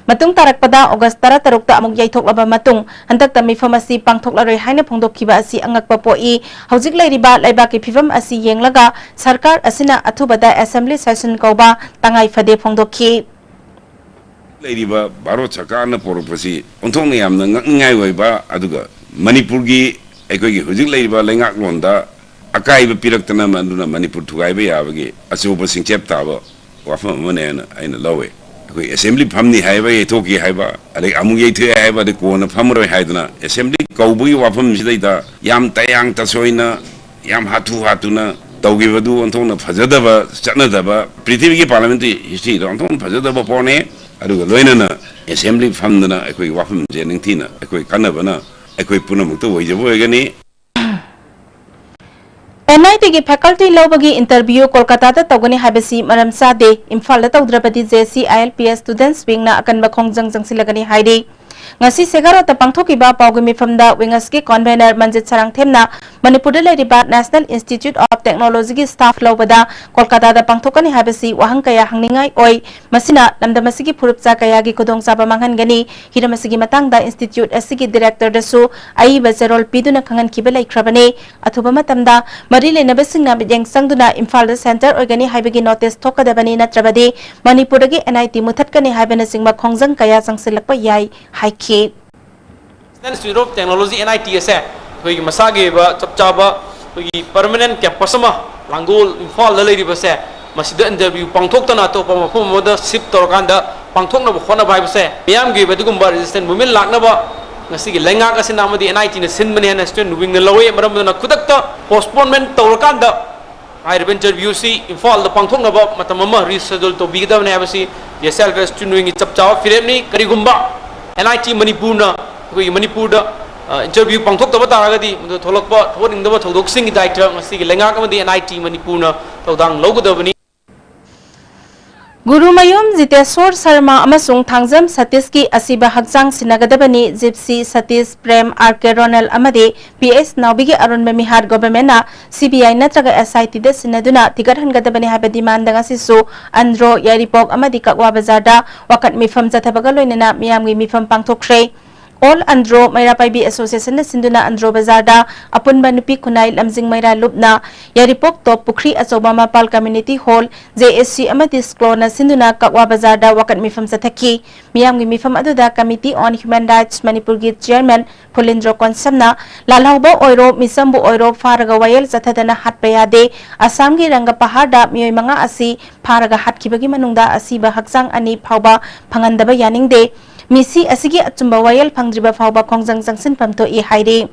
ꯃꯇꯨꯡ ꯇꯥꯔꯛꯄꯗ ꯑꯣꯒꯁ ꯇꯔꯥꯇꯔꯨꯛꯇ ꯑꯃꯨꯛ ꯌꯩꯊꯣꯛꯂꯕ ꯃꯇꯨꯡ ꯍꯟꯗꯛꯇ ꯃꯤꯐꯝ ꯑꯁꯤ ꯄꯥꯡꯊꯣꯛꯂꯔꯣꯏ ꯍꯥꯏꯅ ꯐꯣꯡꯗꯣꯛꯈꯤꯕ ꯑꯁꯤ ꯑꯉꯛꯄ ꯄꯣꯛꯏ꯫ ꯍꯧꯖꯤꯛ ꯂꯩꯔꯤꯕ ꯂꯩꯕꯥꯛꯀꯤ ꯐꯤꯕꯝ ꯑꯁꯤ ꯌꯦꯡꯂꯒ ꯁꯔꯀꯥꯔ ꯑꯁꯤꯅ ꯑꯊꯨꯕꯗ assembly session ꯀꯧꯕ ꯇꯉꯥꯏ ꯐꯗꯦ ꯐꯣꯡꯗꯣꯛꯈꯤ꯫ ꯂꯩꯔꯤꯕ ꯚꯥꯔꯠ ꯁꯔꯀꯥꯔꯅ ꯄꯣꯔꯛꯄꯁꯤ ꯑꯣꯟꯊꯣꯛꯅ ꯌꯥꯝꯅ ꯉꯛꯅꯤꯡꯉꯥꯏ ꯑꯣꯏꯕ, ꯑꯗꯨꯒ ꯃꯅꯤꯄꯨꯔꯒꯤ, ꯑꯩꯈꯣꯏꯒꯤ ꯍꯧꯖꯤꯛ ꯂꯩꯔꯤꯕ ꯂꯩꯉꯥꯛꯂꯣꯟꯗ ꯑꯀꯥꯏꯕ ꯄꯤꯔꯛꯇꯅ, ꯃꯗꯨꯅ ꯃꯅꯤꯄꯨꯔ ꯊꯨꯒꯥꯏꯕ ꯌꯥꯕꯒꯤ ꯑꯆꯧꯕ ꯁꯤꯡꯆꯦꯞ ꯇꯥꯕ ꯋꯥꯐꯝ ꯑꯃꯅꯦꯅ ꯑꯩꯅ ꯂꯧꯋꯦ꯫ ꯑꯩꯈꯣꯏ assembly ꯐꯝꯅꯤ ꯍꯥꯏꯕ, ꯌꯩꯊꯣꯛꯈꯤ ꯍꯥꯏꯕ, ꯑꯗꯩ ꯑꯃꯨꯛ ꯌꯩꯊꯣꯛꯑꯦ ꯍꯥꯏꯕ, ꯑꯗꯩ ꯀꯣꯟꯅ ꯐꯝꯃꯔꯣꯏ ꯍꯥꯏꯗꯅ assembly ꯀꯧꯕꯒꯤ ꯋꯥꯐꯝꯁꯤꯗꯩꯗ ꯌꯥꯝ ꯇꯌꯥꯡ ꯇꯁꯣꯏꯅ, ꯌꯥꯝ ꯍꯥꯊꯨ ꯍꯥꯊꯨꯅ ꯇꯧꯈꯤꯕꯗꯨ ꯑꯣꯟꯊꯣꯛꯅ ꯐꯖꯗꯕ, ꯆꯠꯅꯗꯕ, ꯄ꯭ꯔꯤꯊꯤꯕꯤꯒꯤ parliamentary historyꯗ ꯑꯣꯟꯊꯣꯛꯅ ꯐꯖꯗꯕ ꯄꯣꯠꯅꯦ꯫ ꯑꯗꯨꯒ ꯂꯣꯏꯅꯅ assembly ꯐꯝꯗꯅ ꯑꯩꯈꯣꯏꯒꯤ ꯋꯥꯐꯝꯁꯦ ꯅꯤꯡꯊꯤꯅ ꯑꯩꯈꯣꯏ ꯈꯟꯅꯕꯅ ꯑꯩꯈꯣꯏ ꯄꯨꯝꯅꯃꯛꯇ ꯑꯣꯏꯖꯕ ꯑꯣꯏꯒꯅꯤ꯫ NITꯒꯤ faculty ꯂꯧꯕꯒꯤ interview ꯀꯣꯜꯀꯥꯇꯥꯗ ꯇꯧꯒꯅꯤ ꯍꯥꯏꯕꯁꯤ ꯃꯔꯝ ꯆꯥꯗꯦ꯫ ꯏꯝꯐꯥꯜꯗ ꯇꯧꯗ꯭ꯔꯕꯗꯤ JCILPS students wingꯅ ꯑꯀꯟꯕ ꯈꯣꯡꯖꯪ ꯆꯪꯁꯤꯜꯂꯒꯅꯤ ꯍꯥꯏꯔꯤ꯫ ꯉꯁꯤ ꯁꯦꯒꯥꯔꯣꯠꯇ ꯄꯥꯡꯊꯣꯛꯈꯤꯕ ꯄꯥꯎꯒꯤ ꯃꯤꯐꯝꯗ wingꯁꯀꯤ convener ꯃꯟꯖꯤꯠ ꯁꯔꯥꯡꯊꯦꯝꯅ ꯃꯅꯤꯄꯨꯔꯗ ꯂꯩꯔꯤꯕ National Institute of Technologyꯒꯤ staff ꯂꯧꯕꯗ ꯀꯣꯜꯀꯥꯇꯥꯗ ꯄꯥꯡꯊꯣꯛꯀꯅꯤ ꯍꯥꯏꯕꯁꯤ ꯋꯥꯍꯪ ꯀꯌꯥ ꯍꯪꯅꯤꯡꯉꯥꯏ ꯑꯣꯏ꯫ ꯃꯁꯤꯅ ꯂꯝꯗꯝ ꯑꯁꯤꯒꯤ ꯐꯨꯔꯨꯞꯆꯥ ꯀꯌꯥꯒꯤ ꯈꯨꯗꯣꯡꯆꯥꯕ ꯃꯥꯡꯍꯟꯒꯅꯤ꯫ ꯍꯤꯔꯝ ꯑꯁꯤꯒꯤ ꯃꯇꯥꯡꯗ institute ꯑꯁꯤꯒꯤ directorꯗꯁꯨ ꯑꯏꯕ ꯆꯦꯔꯣꯜ ꯄꯤꯗꯨꯅ ꯈꯪꯍꯟꯈꯤꯕ ꯂꯩꯈ꯭ꯔꯕꯅꯤ꯫ ꯑꯊꯨꯕ ꯃꯇꯝꯗ ꯃꯔꯤ ꯂꯩꯅꯕꯁꯤꯡꯅ ꯃꯤꯠꯌꯦꯡ ꯆꯪꯗꯨꯅ ꯏꯝꯐꯥꯜꯗ centre ꯑꯣꯏꯒꯅꯤ ꯍꯥꯏꯕꯒꯤ notice ꯊꯣꯛꯀꯗꯕꯅꯤ, ꯅꯠꯇ꯭ꯔꯕꯗꯤ ꯃꯅꯤꯄꯨꯔꯗꯒꯤ NIT ꯃꯨꯊꯠꯀꯅꯤ ꯍꯥꯏꯕꯅꯆꯤꯡꯕ ꯈꯣꯡꯖꯪ ꯀꯌꯥ ꯆꯪꯁꯤꯜꯂꯛꯄ ꯌꯥꯏ ꯍꯥꯏꯈꯤ꯫ National Institute of Technology, NIT ꯑꯁꯦ ꯑꯩꯈꯣꯏꯒꯤ ꯃꯁꯥꯒꯤ ꯑꯣꯏꯕ ꯆꯞ ꯆꯥꯕ ꯑꯩꯈꯣꯏꯒꯤ permanent campus ꯑꯃ ꯂꯥꯡꯒꯣꯜ, ꯏꯝꯐꯥꯜꯗ ꯂꯩꯔꯤꯕꯁꯦ, ꯃꯁꯤꯗ interview ꯄꯥꯡꯊꯣꯛꯇꯅ ꯑꯇꯣꯞꯄ ꯃꯐꯝ ꯑꯃꯗ shift ꯇꯧꯔꯀꯥꯟꯗ ꯄꯥꯡꯊꯣꯛꯅꯕ ꯍꯣꯠꯅꯕ ꯍꯥꯏꯕꯁꯦ ꯃꯤꯌꯥꯝꯒꯤ ꯑꯣꯏꯕ ꯑꯗꯨꯒꯨꯝꯕ resistance movement ꯂꯥꯛꯅꯕ ꯉꯁꯤꯒꯤ ꯂꯩꯉꯥꯛ ꯑꯁꯤꯅ ꯑꯃꯗꯤ NITꯅ ꯁꯤꯟꯕꯅꯤ ꯍꯥꯏꯅ student wingꯅ ꯂꯧꯋꯤ꯫ ꯃꯔꯝ ꯑꯗꯨꯅ ꯈꯨꯗꯛꯇ postponement ꯇꯧꯔꯀꯥꯟꯗ ꯍꯥꯏꯔꯤꯕ interview ꯑꯁꯤ ꯏꯝꯐꯥꯜꯗ ꯄꯥꯡꯊꯣꯛꯅꯕ ꯃꯇꯝ ꯑꯃ reschedule ꯇꯧꯕꯤꯒꯗꯕꯅꯤ ꯍꯥꯏꯕꯁꯤ JCILPS student wingꯒꯤ ꯆꯞ ꯆꯥꯕ ꯐꯤꯔꯦꯞꯅꯤ꯫ ꯀꯔꯤꯒꯨꯝꯕ NIT ꯃꯅꯤꯄꯨꯔꯅ ꯑꯩꯈꯣꯏꯒꯤ ꯃꯅꯤꯄꯨꯔꯗ ꯑ, interview ꯄꯥꯡꯊꯣꯛꯇꯕ ꯇꯥꯔꯒꯗꯤ ꯃꯗꯨ ꯊꯣꯛꯂꯛꯄ ꯊꯣꯛꯍꯟꯅꯤꯡꯗꯕ ꯊꯧꯗꯣꯛꯁꯤꯡꯒꯤ ꯗꯥꯏꯇ ꯉꯁꯤꯒꯤ ꯂꯩꯉꯥꯛ ꯑꯃꯗꯤ NIT ꯃꯅꯤꯄꯨꯔꯅ ꯊꯧꯗꯥꯡ ꯂꯧꯒꯗꯕꯅꯤ꯫ ꯒꯨꯔꯨꯃꯌꯨꯝ ꯖꯤꯇꯦꯁꯣꯔ ꯁꯔꯃ ꯑꯃꯁꯨꯡ ꯊꯥꯡꯖꯝ ꯁꯇꯤꯁꯀꯤ ꯑꯁꯤꯕ ꯍꯛꯆꯥꯡ ꯁꯤꯟꯅꯒꯗꯕꯅꯤ꯫ ꯖꯤꯞꯁꯤ ꯁꯇꯤꯁ, ꯄ꯭ꯔꯦꯝ, ꯑꯥꯔ ꯀꯦ ꯔꯣꯅꯦꯜ ꯑꯃꯗꯤ ꯄꯤ ꯑꯦꯁ ꯅꯥꯎꯕꯤꯒꯤ ꯑꯔꯣꯟꯕ ꯃꯤꯍꯥꯠ ꯒꯣꯚꯔꯟꯃꯦꯟꯠꯅ ꯁꯤ ꯕꯤ ꯑꯥꯏ ꯅꯠꯇ꯭ꯔꯒ ꯑꯦꯁ ꯑꯥꯏ ꯇꯤꯗ ꯁꯤꯟꯅꯗꯨꯅ ꯊꯤꯒꯠꯍꯟꯒꯗꯕꯅꯤ ꯍꯥꯏꯕ ꯗꯤꯃꯥꯟꯗ ꯉꯁꯤꯁꯨ ꯑꯟꯗ꯭ꯔꯣ, ꯌꯥꯏꯔꯤꯄꯣꯛ ꯑꯃꯗꯤ ꯀꯛꯋꯥ ꯕꯖꯥꯔꯗ ꯋꯥꯀꯠ ꯃꯤꯐꯝ ꯆꯠꯊꯕꯒ ꯂꯣꯏꯅꯅ ꯃꯤꯌꯥꯝꯒꯤ ꯃꯤꯐꯝ ꯄꯥꯡꯊꯣꯛꯈ꯭ꯔꯦ꯫ ꯑꯣꯜ ꯑꯟꯗ꯭ꯔꯣ ꯃꯩꯔꯥ ꯄꯥꯏꯕꯤ ꯑꯦꯁꯣꯁꯤꯌꯦꯁꯟꯅ ꯁꯤꯟꯗꯨꯅ ꯑꯟꯗ꯭ꯔꯣ ꯕꯖꯥꯔꯗ ꯑꯄꯨꯟꯕ ꯅꯨꯄꯤ ꯈꯨꯟꯅꯥꯏ ꯂꯝꯖꯤꯡ ꯃꯩꯔꯥ ꯂꯨꯞꯅ ꯌꯥꯏꯔꯤꯄꯣꯛ ꯇꯣꯞ ꯄꯨꯈ꯭ꯔꯤ ꯑꯆꯧꯕ ꯃꯄꯥꯜ community hall, J S C ꯑꯃꯗꯤ ꯁ꯭ꯀ꯭ꯂꯣꯅ ꯁꯤꯟꯗꯨꯅ ꯀꯛꯋꯥ ꯕꯖꯥꯔꯗ ꯋꯥꯀꯠ ꯃꯤꯐꯝ ꯆꯠꯊꯈꯤ꯫ ꯃꯤꯌꯥꯝꯒꯤ ꯃꯤꯐꯝ ꯑꯗꯨꯗ Committee on Human Rights ꯃꯅꯤꯄꯨꯔꯒꯤ ꯆꯤꯌꯔꯃꯦꯟ ꯐꯨꯂꯤꯟꯗ꯭ꯔꯣ ꯀꯣꯟꯁꯝꯅ ꯂꯥꯜꯍꯧꯕ ꯑꯣꯏꯔꯣ, ꯃꯤꯆꯝꯕꯨ ꯑꯣꯏꯔꯣ ꯐꯥꯔꯒ ꯋꯥꯌꯦꯜ ꯆꯠꯊꯗꯅ ꯍꯥꯠꯄ ꯌꯥꯗꯦ꯫ ꯑꯁꯥꯝꯒꯤ ꯔꯪꯒ ꯄꯍꯥꯔꯗ ꯃꯤꯑꯣꯏ ꯃꯉꯥ ꯑꯁꯤ ꯐꯥꯔꯒ ꯍꯥꯠꯈꯤꯕꯒꯤ ꯃꯅꯨꯡꯗ ꯑꯁꯤꯕ ꯍꯛꯆꯥꯡ ꯑꯅꯤ ꯐꯥꯎꯕ ꯐꯪꯍꯟꯗꯕ ꯌꯥꯅꯤꯡꯗꯦ꯫ ꯃꯤꯁꯤ ꯑꯁꯤꯒꯤ ꯑꯆꯨꯝꯕ ꯋꯥꯌꯦꯜ ꯐꯪꯗ꯭ꯔꯤꯕ ꯐꯥꯎꯕ ꯈꯣꯡꯖꯪ ꯆꯪꯁꯤꯟꯐꯝ ꯊꯣꯛꯏ ꯍꯥꯏꯔꯤ꯫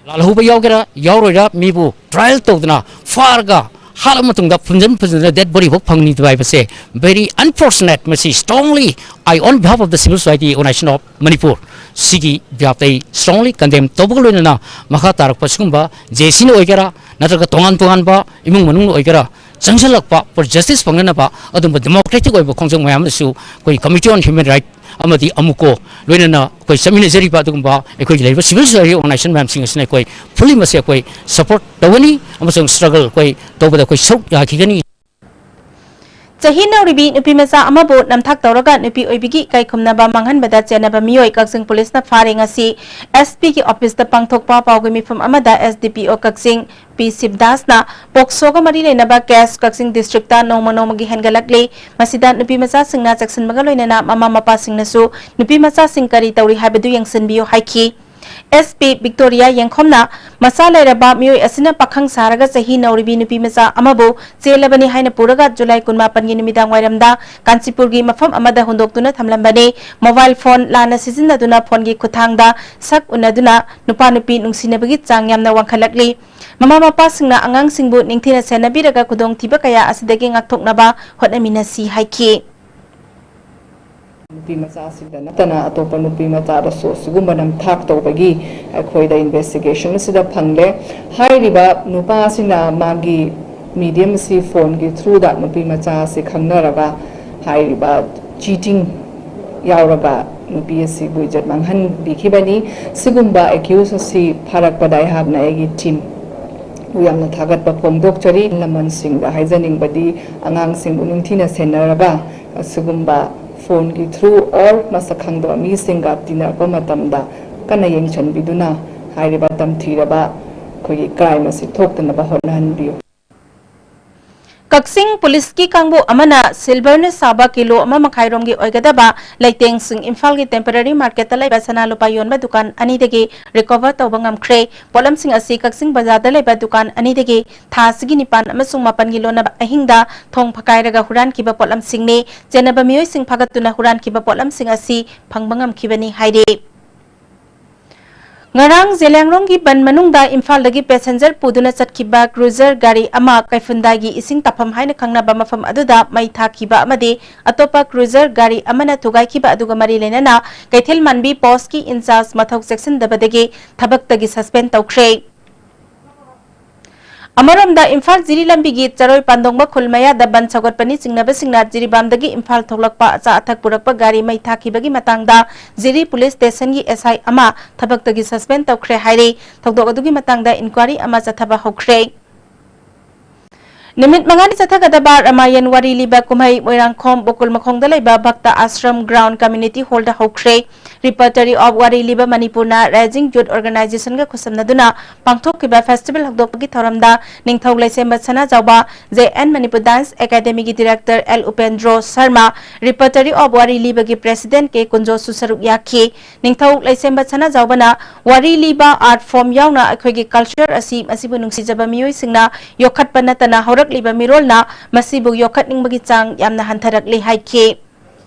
ꯂꯥꯜꯍꯧꯕ ꯌꯥꯎꯒꯦꯔꯥ ꯌꯥꯎꯔꯣꯏꯔꯥ, ꯃꯤꯕꯨ trial ꯇꯧꯗꯅ ꯐꯥꯔꯒ ꯍꯥꯠꯂꯕ ꯃꯇꯨꯡꯗ ꯐꯨꯝꯖꯤꯟ ꯐꯨꯝꯖꯤꯟꯗꯅ dead body ꯐꯥꯎ ꯐꯪꯅꯤꯗꯕ ꯍꯥꯏꯕꯁꯦ very unfortunate꯫ ꯃꯁꯤ strongly I, on behalf of the civil society organization of Manipur, ꯁꯤꯒꯤ ꯕꯤꯍꯥꯞꯇ ꯑꯩ strongly condemn ꯇꯧꯕꯒ ꯂꯣꯏꯅꯅ ꯃꯈꯥ ꯇꯥꯔꯛꯄ ꯁꯤꯒꯨꯝꯕ ꯖꯦ ꯑꯦꯁ ꯁꯤꯅ ꯑꯣꯏꯒꯦꯔꯥ ꯅꯠꯇ꯭ꯔꯒ ꯇꯣꯉꯥꯟ ꯇꯣꯉꯥꯟꯕ ꯏꯃꯨꯡ ꯃꯅꯨꯡꯅ ꯑꯣꯏꯒꯦꯔꯥ ꯆꯪꯁꯤꯜꯂꯛꯄ for justice ꯐꯪꯅꯅꯕ ꯑꯗꯨꯝꯕ democratic ꯑꯣꯏꯕ ꯈꯣꯡꯖꯪ ꯃꯌꯥꯝ ꯑꯃꯁꯨ ꯑꯩꯈꯣꯏ Committee on Human Rights ꯑꯃꯗꯤ ꯑꯃꯨꯀꯣ ꯂꯣꯏꯅꯅ ꯑꯩꯈꯣꯏ ꯆꯠꯃꯤꯟꯅꯖꯔꯤꯕ ꯑꯗꯨꯒꯨꯝꯕ ꯑꯩꯈꯣꯏꯒꯤ ꯂꯩꯔꯤꯕ civil society organization ꯃꯌꯥꯝꯁꯤꯡ ꯑꯁꯤꯅ ꯑꯩꯈꯣꯏ fully ꯃꯁꯤ ꯑꯩꯈꯣꯏ support ꯇꯧꯒꯅꯤ ꯑꯃꯁꯨꯡ struggle ꯑꯩꯈꯣꯏ ꯇꯧꯕꯗ ꯑꯩꯈꯣꯏ ꯁꯔꯨꯛ ꯌꯥꯈꯤꯒꯅꯤ꯫ ꯆꯍꯤ ꯅꯧꯔꯤꯕꯤ ꯅꯨꯄꯤ ꯃꯆꯥ ꯑꯃꯕꯨ ꯅꯝꯊꯥꯛ ꯇꯧꯔꯒ ꯅꯨꯄꯤ ꯑꯣꯏꯕꯤꯒꯤ ꯏꯀꯥꯏ ꯈꯨꯝꯅꯕ ꯃꯥꯡꯍꯟꯕꯗ ꯆꯦꯟꯅꯕ ꯃꯤꯑꯣꯏ ꯀꯛꯆꯤꯡ ꯄꯨꯂꯤꯁꯅ ꯐꯥꯔꯦ꯫ ꯉꯁꯤ ꯑꯦꯁ ꯄꯤꯒꯤ ꯑꯣꯐꯤꯁꯇ ꯄꯥꯡꯊꯣꯛꯄ ꯄꯥꯎꯒꯤ ꯃꯤꯐꯝ ꯑꯃꯗ ꯑꯦꯁ ꯗꯤ ꯄꯤ ꯑꯣ ꯀꯛꯆꯤꯡ ꯄꯤ ꯁꯤꯕꯗꯥꯁꯅ ꯄꯣꯛꯁꯣꯒ ꯃꯔꯤ ꯂꯩꯅꯕ ꯀꯦꯁ ꯀꯛꯆꯤꯡ ꯗꯤꯁꯇ꯭ꯔꯤꯛꯇ ꯅꯣꯡꯃ ꯅꯣꯡꯃꯒꯤ ꯍꯦꯟꯒꯠꯂꯛꯂꯤ꯫ ꯃꯁꯤꯗ ꯅꯨꯄꯤ ꯃꯆꯥꯁꯤꯡꯅ ꯆꯦꯛꯁꯤꯟꯕꯒ ꯂꯣꯏꯅꯅ ꯃꯃꯥ ꯃꯄꯥꯁꯤꯡꯅꯁꯨ ꯅꯨꯄꯤ ꯃꯆꯥꯁꯤꯡ ꯀꯔꯤ ꯇꯧꯔꯤ ꯍꯥꯏꯕꯗꯨ ꯌꯦꯡꯁꯤꯟꯕꯤꯌꯨ ꯍꯥꯏꯈꯤ꯫ ꯑꯦꯁ ꯄꯤ ꯚꯤꯛꯇꯣꯔꯤꯌꯥ ꯌꯦꯡꯈꯣꯝꯅ ꯃꯆꯥ ꯂꯩꯔꯕ ꯃꯤꯑꯣꯏ ꯑꯁꯤꯅ ꯄꯥꯈꯪ ꯁꯥꯔꯒ ꯆꯍꯤ ꯅꯧꯔꯤꯕꯤ ꯅꯨꯄꯤ ꯃꯆꯥ ꯑꯃꯕꯨ ꯆꯦꯜꯂꯕꯅꯤ ꯍꯥꯏꯅ ꯄꯨꯔꯒ ꯖꯨꯂꯥꯏ ꯀꯨꯟꯃꯥꯄꯟꯒꯤ ꯅꯨꯃꯤꯗꯥꯡ ꯋꯥꯏꯔꯝꯗ ꯀꯥꯟꯆꯤꯄꯨꯔꯒꯤ ꯃꯐꯝ ꯑꯃꯗ ꯍꯨꯟꯗꯣꯛꯇꯨꯅ ꯊꯝꯂꯝꯕꯅꯤ꯫ ꯃꯣꯕꯥꯏꯜ ꯐꯣꯟ ꯂꯥꯟꯅ ꯁꯤꯖꯤꯟꯅꯗꯨꯅ ꯐꯣꯟꯒꯤ ꯈꯨꯠꯊꯥꯡꯗ ꯁꯛ ꯎꯅꯗꯨꯅ ꯅꯨꯄꯥ ꯅꯨꯄꯤ ꯅꯨꯡꯁꯤꯅꯕꯒꯤ ꯆꯥꯡ ꯌꯥꯝꯅ ꯋꯥꯡꯈꯠꯂꯛꯂꯤ꯫ ꯃꯃꯥ ꯃꯄꯥꯁꯤꯡꯅ ꯑꯉꯥꯡꯁꯤꯡꯕꯨ ꯅꯤꯡꯊꯤꯅ ꯁꯦꯟꯅꯕꯤꯔꯒ ꯈꯨꯗꯣꯡꯊꯤꯕ ꯀꯌꯥ ꯑꯁꯤꯗꯒꯤ ꯉꯥꯛꯊꯣꯛꯅꯕ ꯍꯣꯠꯅꯃꯤꯟꯅꯁꯤ ꯍꯥꯏꯈꯤ꯫ ꯅꯨꯄꯤ ꯃꯆꯥꯁꯤꯡꯗ ꯅꯠꯇꯅ ꯑꯇꯣꯞꯄ ꯅꯨꯄꯤ ꯃꯆꯥꯗꯁꯨ ꯑꯁꯤꯒꯨꯝꯕ ꯅꯝꯊꯥꯛ ꯇꯧꯕꯒꯤ ꯑꯩꯈꯣꯏꯗ investigation ꯑꯁꯤꯗ ꯐꯪꯂꯦ꯫ ꯍꯥꯏꯔꯤꯕ ꯅꯨꯄꯥꯁꯤꯅ ꯃꯥꯒꯤ ꯃꯤꯗꯤꯌꯝ ꯑꯁꯤ ꯐꯣꯟꯒꯤ ꯊ꯭ꯔꯨꯗ ꯅꯨꯄꯤ ꯃꯆꯥ ꯑꯁꯤ ꯈꯪꯅꯔꯒ ꯍꯥꯏꯔꯤꯕ ꯆꯤꯇꯤꯡ ꯌꯥꯎꯔꯒ ꯅꯨꯄꯤ ꯑꯁꯤꯕꯨ ꯏꯖꯠ ꯃꯥꯡꯍꯟꯕꯤꯈꯤꯕꯅꯤ꯫ ꯁꯤꯒꯨꯝꯕ ꯑꯦꯀ꯭ꯌꯨꯁ ꯑꯁꯤ ꯐꯥꯔꯛꯄꯗ ꯑꯩꯍꯥꯛꯅ ꯑꯩꯒꯤ ꯇꯤꯝꯕꯨ ꯌꯥꯝꯅ ꯊꯥꯒꯠꯄ ꯐꯣꯡꯗꯣꯛꯆꯔꯤ꯫ ꯂꯃꯟꯁꯤꯡꯗ ꯍꯥꯏꯖꯅꯤꯡꯕꯗꯤ ꯑꯉꯥꯡꯁꯤꯡꯕꯨ ꯅꯤꯡꯊꯤꯅ ꯁꯦꯟꯅꯔꯒ ꯑꯁꯤꯒꯨꯝꯕ ꯐꯣꯟꯒꯤ ꯊ꯭ꯔꯨ ꯑꯣꯔ ꯃꯁꯛ ꯈꯪꯗꯕ ꯃꯤꯁꯤꯡꯒ ꯇꯤꯟꯅꯔꯛꯄ ꯃꯇꯝꯗ ꯀꯟꯅ ꯌꯦꯡꯁꯤꯟꯕꯤꯗꯨꯅ ꯍꯥꯏꯔꯤꯕ ꯇꯝꯊꯤꯔꯕ ꯑꯩꯈꯣꯏꯒꯤ ꯀ꯭ꯔꯥꯏꯝ ꯑꯁꯤ ꯊꯣꯛꯇꯅꯕ ꯍꯣꯠꯅꯍꯟꯕꯤꯌꯨ꯫ ꯀꯛꯆꯤꯡ ꯄꯨꯂꯤꯁꯀꯤ ꯀꯥꯡꯕꯨ ꯑꯃꯅ ꯁꯤꯜꯚꯔꯅ ꯁꯥꯕ ꯀꯤꯂꯣ ꯑꯃ ꯃꯈꯥꯏꯔꯣꯝꯒꯤ ꯑꯣꯏꯒꯗꯕ ꯂꯩꯇꯦꯡꯁꯤꯡ ꯏꯝꯐꯥꯜꯒꯤ ꯇꯦꯝꯄꯔꯔꯤ ꯃꯥꯔꯀꯦꯠꯇ ꯂꯩꯕ ꯁꯅꯥ ꯂꯨꯄꯥ ꯌꯣꯟꯕ ꯗꯨꯀꯥꯟ ꯑꯅꯤꯗꯒꯤ ꯔꯤꯀꯣꯚꯔ ꯇꯧꯕ ꯉꯝꯈ꯭ꯔꯦ꯫ ꯄꯣꯠꯂꯝꯁꯤꯡ ꯑꯁꯤ ꯀꯛꯆꯤꯡ ꯕꯖꯥꯔꯗ ꯂꯩꯕ ꯗꯨꯀꯥꯟ ꯑꯅꯤꯗꯒꯤ ꯊꯥ ꯑꯁꯤꯒꯤ ꯅꯤꯄꯥꯟ ꯑꯃꯁꯨꯡ ꯃꯥꯄꯟꯒꯤ ꯂꯣꯟꯅꯕ ꯑꯍꯤꯡꯗ ꯊꯣꯡ ꯐꯀꯥꯏꯔꯒ ꯍꯨꯔꯥꯟꯈꯤꯕ ꯄꯣꯠꯂꯝꯁꯤꯡꯅꯤ꯫ ꯆꯦꯟꯅꯕ ꯃꯤꯑꯣꯏꯁꯤꯡ ꯐꯥꯒꯠꯇꯨꯅ ꯍꯨꯔꯥꯟꯈꯤꯕ ꯄꯣꯠꯂꯝꯁꯤꯡ ꯑꯁꯤ ꯐꯪꯕ ꯉꯝꯈꯤꯕꯅꯤ ꯍꯥꯏꯔꯤ꯫ ꯉꯔꯥꯡ ꯖꯦꯂꯤꯌꯥꯡꯔꯣꯡꯒꯤ ꯕꯟ ꯃꯅꯨꯡꯗ ꯏꯝꯐꯥꯜꯗꯒꯤ ꯄꯦꯁꯦꯟꯖꯔ ꯄꯨꯗꯨꯅ ꯆꯠꯈꯤꯕ ꯀ꯭ꯔꯨꯖꯔ ꯒꯥꯔꯤ ꯑꯃ ꯀꯩꯐꯨꯟꯗꯥꯏꯒꯤ ꯏꯁꯤꯡ ꯇꯥꯐꯝ ꯍꯥꯏꯅ ꯈꯪꯅꯕ ꯃꯐꯝ ꯑꯗꯨꯗ ꯃꯩ ꯊꯥꯈꯤꯕ ꯑꯃꯗꯤ ꯑꯇꯣꯞꯄ ꯀ꯭ꯔꯨꯖꯔ ꯒꯥꯔꯤ ꯑꯃꯅ ꯊꯨꯒꯥꯏꯈꯤꯕ ꯑꯗꯨꯒ ꯃꯔꯤ ꯂꯩꯅꯅ ꯀꯩꯊꯦꯜ ꯃꯥꯟꯕꯤ ꯄꯣꯁꯀꯤ ꯏꯟꯆꯥꯔꯖ ꯃꯊꯧ ꯆꯦꯛꯁꯤꯟꯗꯕꯗꯒꯤ ꯊꯕꯛꯇꯒꯤ ꯁꯁꯄꯦꯟ ꯇꯧꯈ꯭ꯔꯦ꯫ ꯑꯃꯔꯣꯝꯗ ꯏꯝꯐꯥꯜ ꯖꯤꯔꯤ ꯂꯝꯕꯤꯒꯤ ꯆꯔꯣꯏ ꯄꯥꯟꯗꯣꯡꯕ ꯈꯨꯜ ꯃꯌꯥꯗ ꯕꯟ ꯁꯧꯒꯠꯄꯅꯤ ꯆꯤꯡꯅꯕꯁꯤꯡꯅ ꯖꯤꯔꯤꯕꯥꯝꯗꯒꯤ ꯏꯝꯐꯥꯜ ꯊꯣꯛꯂꯛꯄ ꯑꯆꯥ ꯑꯊꯛ ꯄꯨꯔꯛꯄ ꯒꯥꯔꯤ ꯃꯩ ꯊꯥꯈꯤꯕꯒꯤ ꯃꯇꯥꯡꯗ ꯖꯤꯔꯤ ꯄꯨꯂꯤꯁ ꯁ꯭ꯇꯦꯁꯟꯒꯤ ꯑꯦꯁ ꯑꯥꯏ ꯑꯃ ꯊꯕꯛꯇꯒꯤ ꯁꯁꯄꯦꯟ ꯇꯧꯈ꯭ꯔꯦ ꯍꯥꯏꯔꯤ꯫ ꯊꯧꯗꯣꯛ ꯑꯗꯨꯒꯤ ꯃꯇꯥꯡꯗ ꯏꯟꯀ꯭ꯋꯥꯔꯤ ꯑꯃ ꯆꯠꯊꯕ ꯍꯧꯈ꯭ꯔꯦ꯫ ꯅꯨꯃꯤꯠ ꯃꯉꯥꯅꯤ ꯆꯠꯊꯒꯗꯕ ꯔꯥꯃꯥꯌꯟ ꯋꯥꯔꯤ ꯂꯤꯕ ꯀꯨꯝꯍꯩ ꯃꯣꯏꯔꯥꯡꯈꯣꯝ ꯕꯣꯀꯨꯜ ꯃꯈꯣꯡꯗ ꯂꯩꯕ ꯚꯛꯇ ꯑꯥꯁ꯭ꯔꯝ ꯒ꯭ꯔꯥꯎꯟ ꯀꯝꯃ꯭ꯌꯨꯅꯤꯇꯤ ꯍꯣꯜꯗ ꯍꯧꯈ꯭ꯔꯦ꯫ ꯔꯤꯄꯔꯇꯔꯤ ꯑꯣꯐ ꯋꯥꯔꯤ ꯂꯤꯕ ꯃꯅꯤꯄꯨꯔꯅ ꯔꯥꯏꯖꯤꯡ ꯌꯨꯠ ꯑꯣꯔꯒꯅꯥꯏꯖꯦꯁꯟꯒ ꯈꯨꯠꯁꯝꯅꯗꯨꯅ ꯄꯥꯡꯊꯣꯛꯈꯤꯕ ꯐꯦꯁꯇꯤꯚꯦꯜ ꯍꯧꯗꯣꯛꯄꯒꯤ ꯊꯧꯔꯝꯗ ꯅꯤꯡꯊꯧ Leishemba Sanajaoba, J N Manipur dance ꯑꯦꯀꯥꯗꯦꯃꯤꯒꯤ director L Upendro Sharma, repertory of ꯋꯥꯔꯤ ꯂꯤꯕꯒꯤ ꯄ꯭ꯔꯦꯁꯤꯗꯦꯟꯠ ꯀꯦ ꯀꯨꯟꯖꯣꯁꯨ ꯁꯔꯨꯛ ꯌꯥꯈꯤ꯫ ꯅꯤꯡꯊꯧ ꯂꯩꯁꯦꯝꯕ ꯁꯅꯥꯖꯥꯎꯕꯅ ꯋꯥꯔꯤ ꯂꯤꯕ ꯑꯥꯔꯠ ꯐꯣꯔꯝ ꯌꯥꯎꯅ ꯑꯩꯈꯣꯏꯒꯤ ꯀꯜꯆꯔ ꯑꯁꯤ ꯃꯁꯤꯕꯨ ꯅꯨꯡꯁꯤꯖꯕ ꯃꯤꯑꯣꯏꯁꯤꯡꯅ ꯌꯣꯛꯈꯠꯄ ꯅꯠꯇꯅ ꯍꯧꯔꯛꯂꯤꯕ ꯃꯤꯔꯣꯜꯅ ꯃꯁꯤꯕꯨ ꯌꯣꯛꯈꯠꯅꯤꯡꯕꯒꯤ ꯆꯥꯡ ꯌꯥꯝꯅ ꯍꯟꯊꯔꯛꯂꯤ ꯍꯥꯏꯈꯤ꯫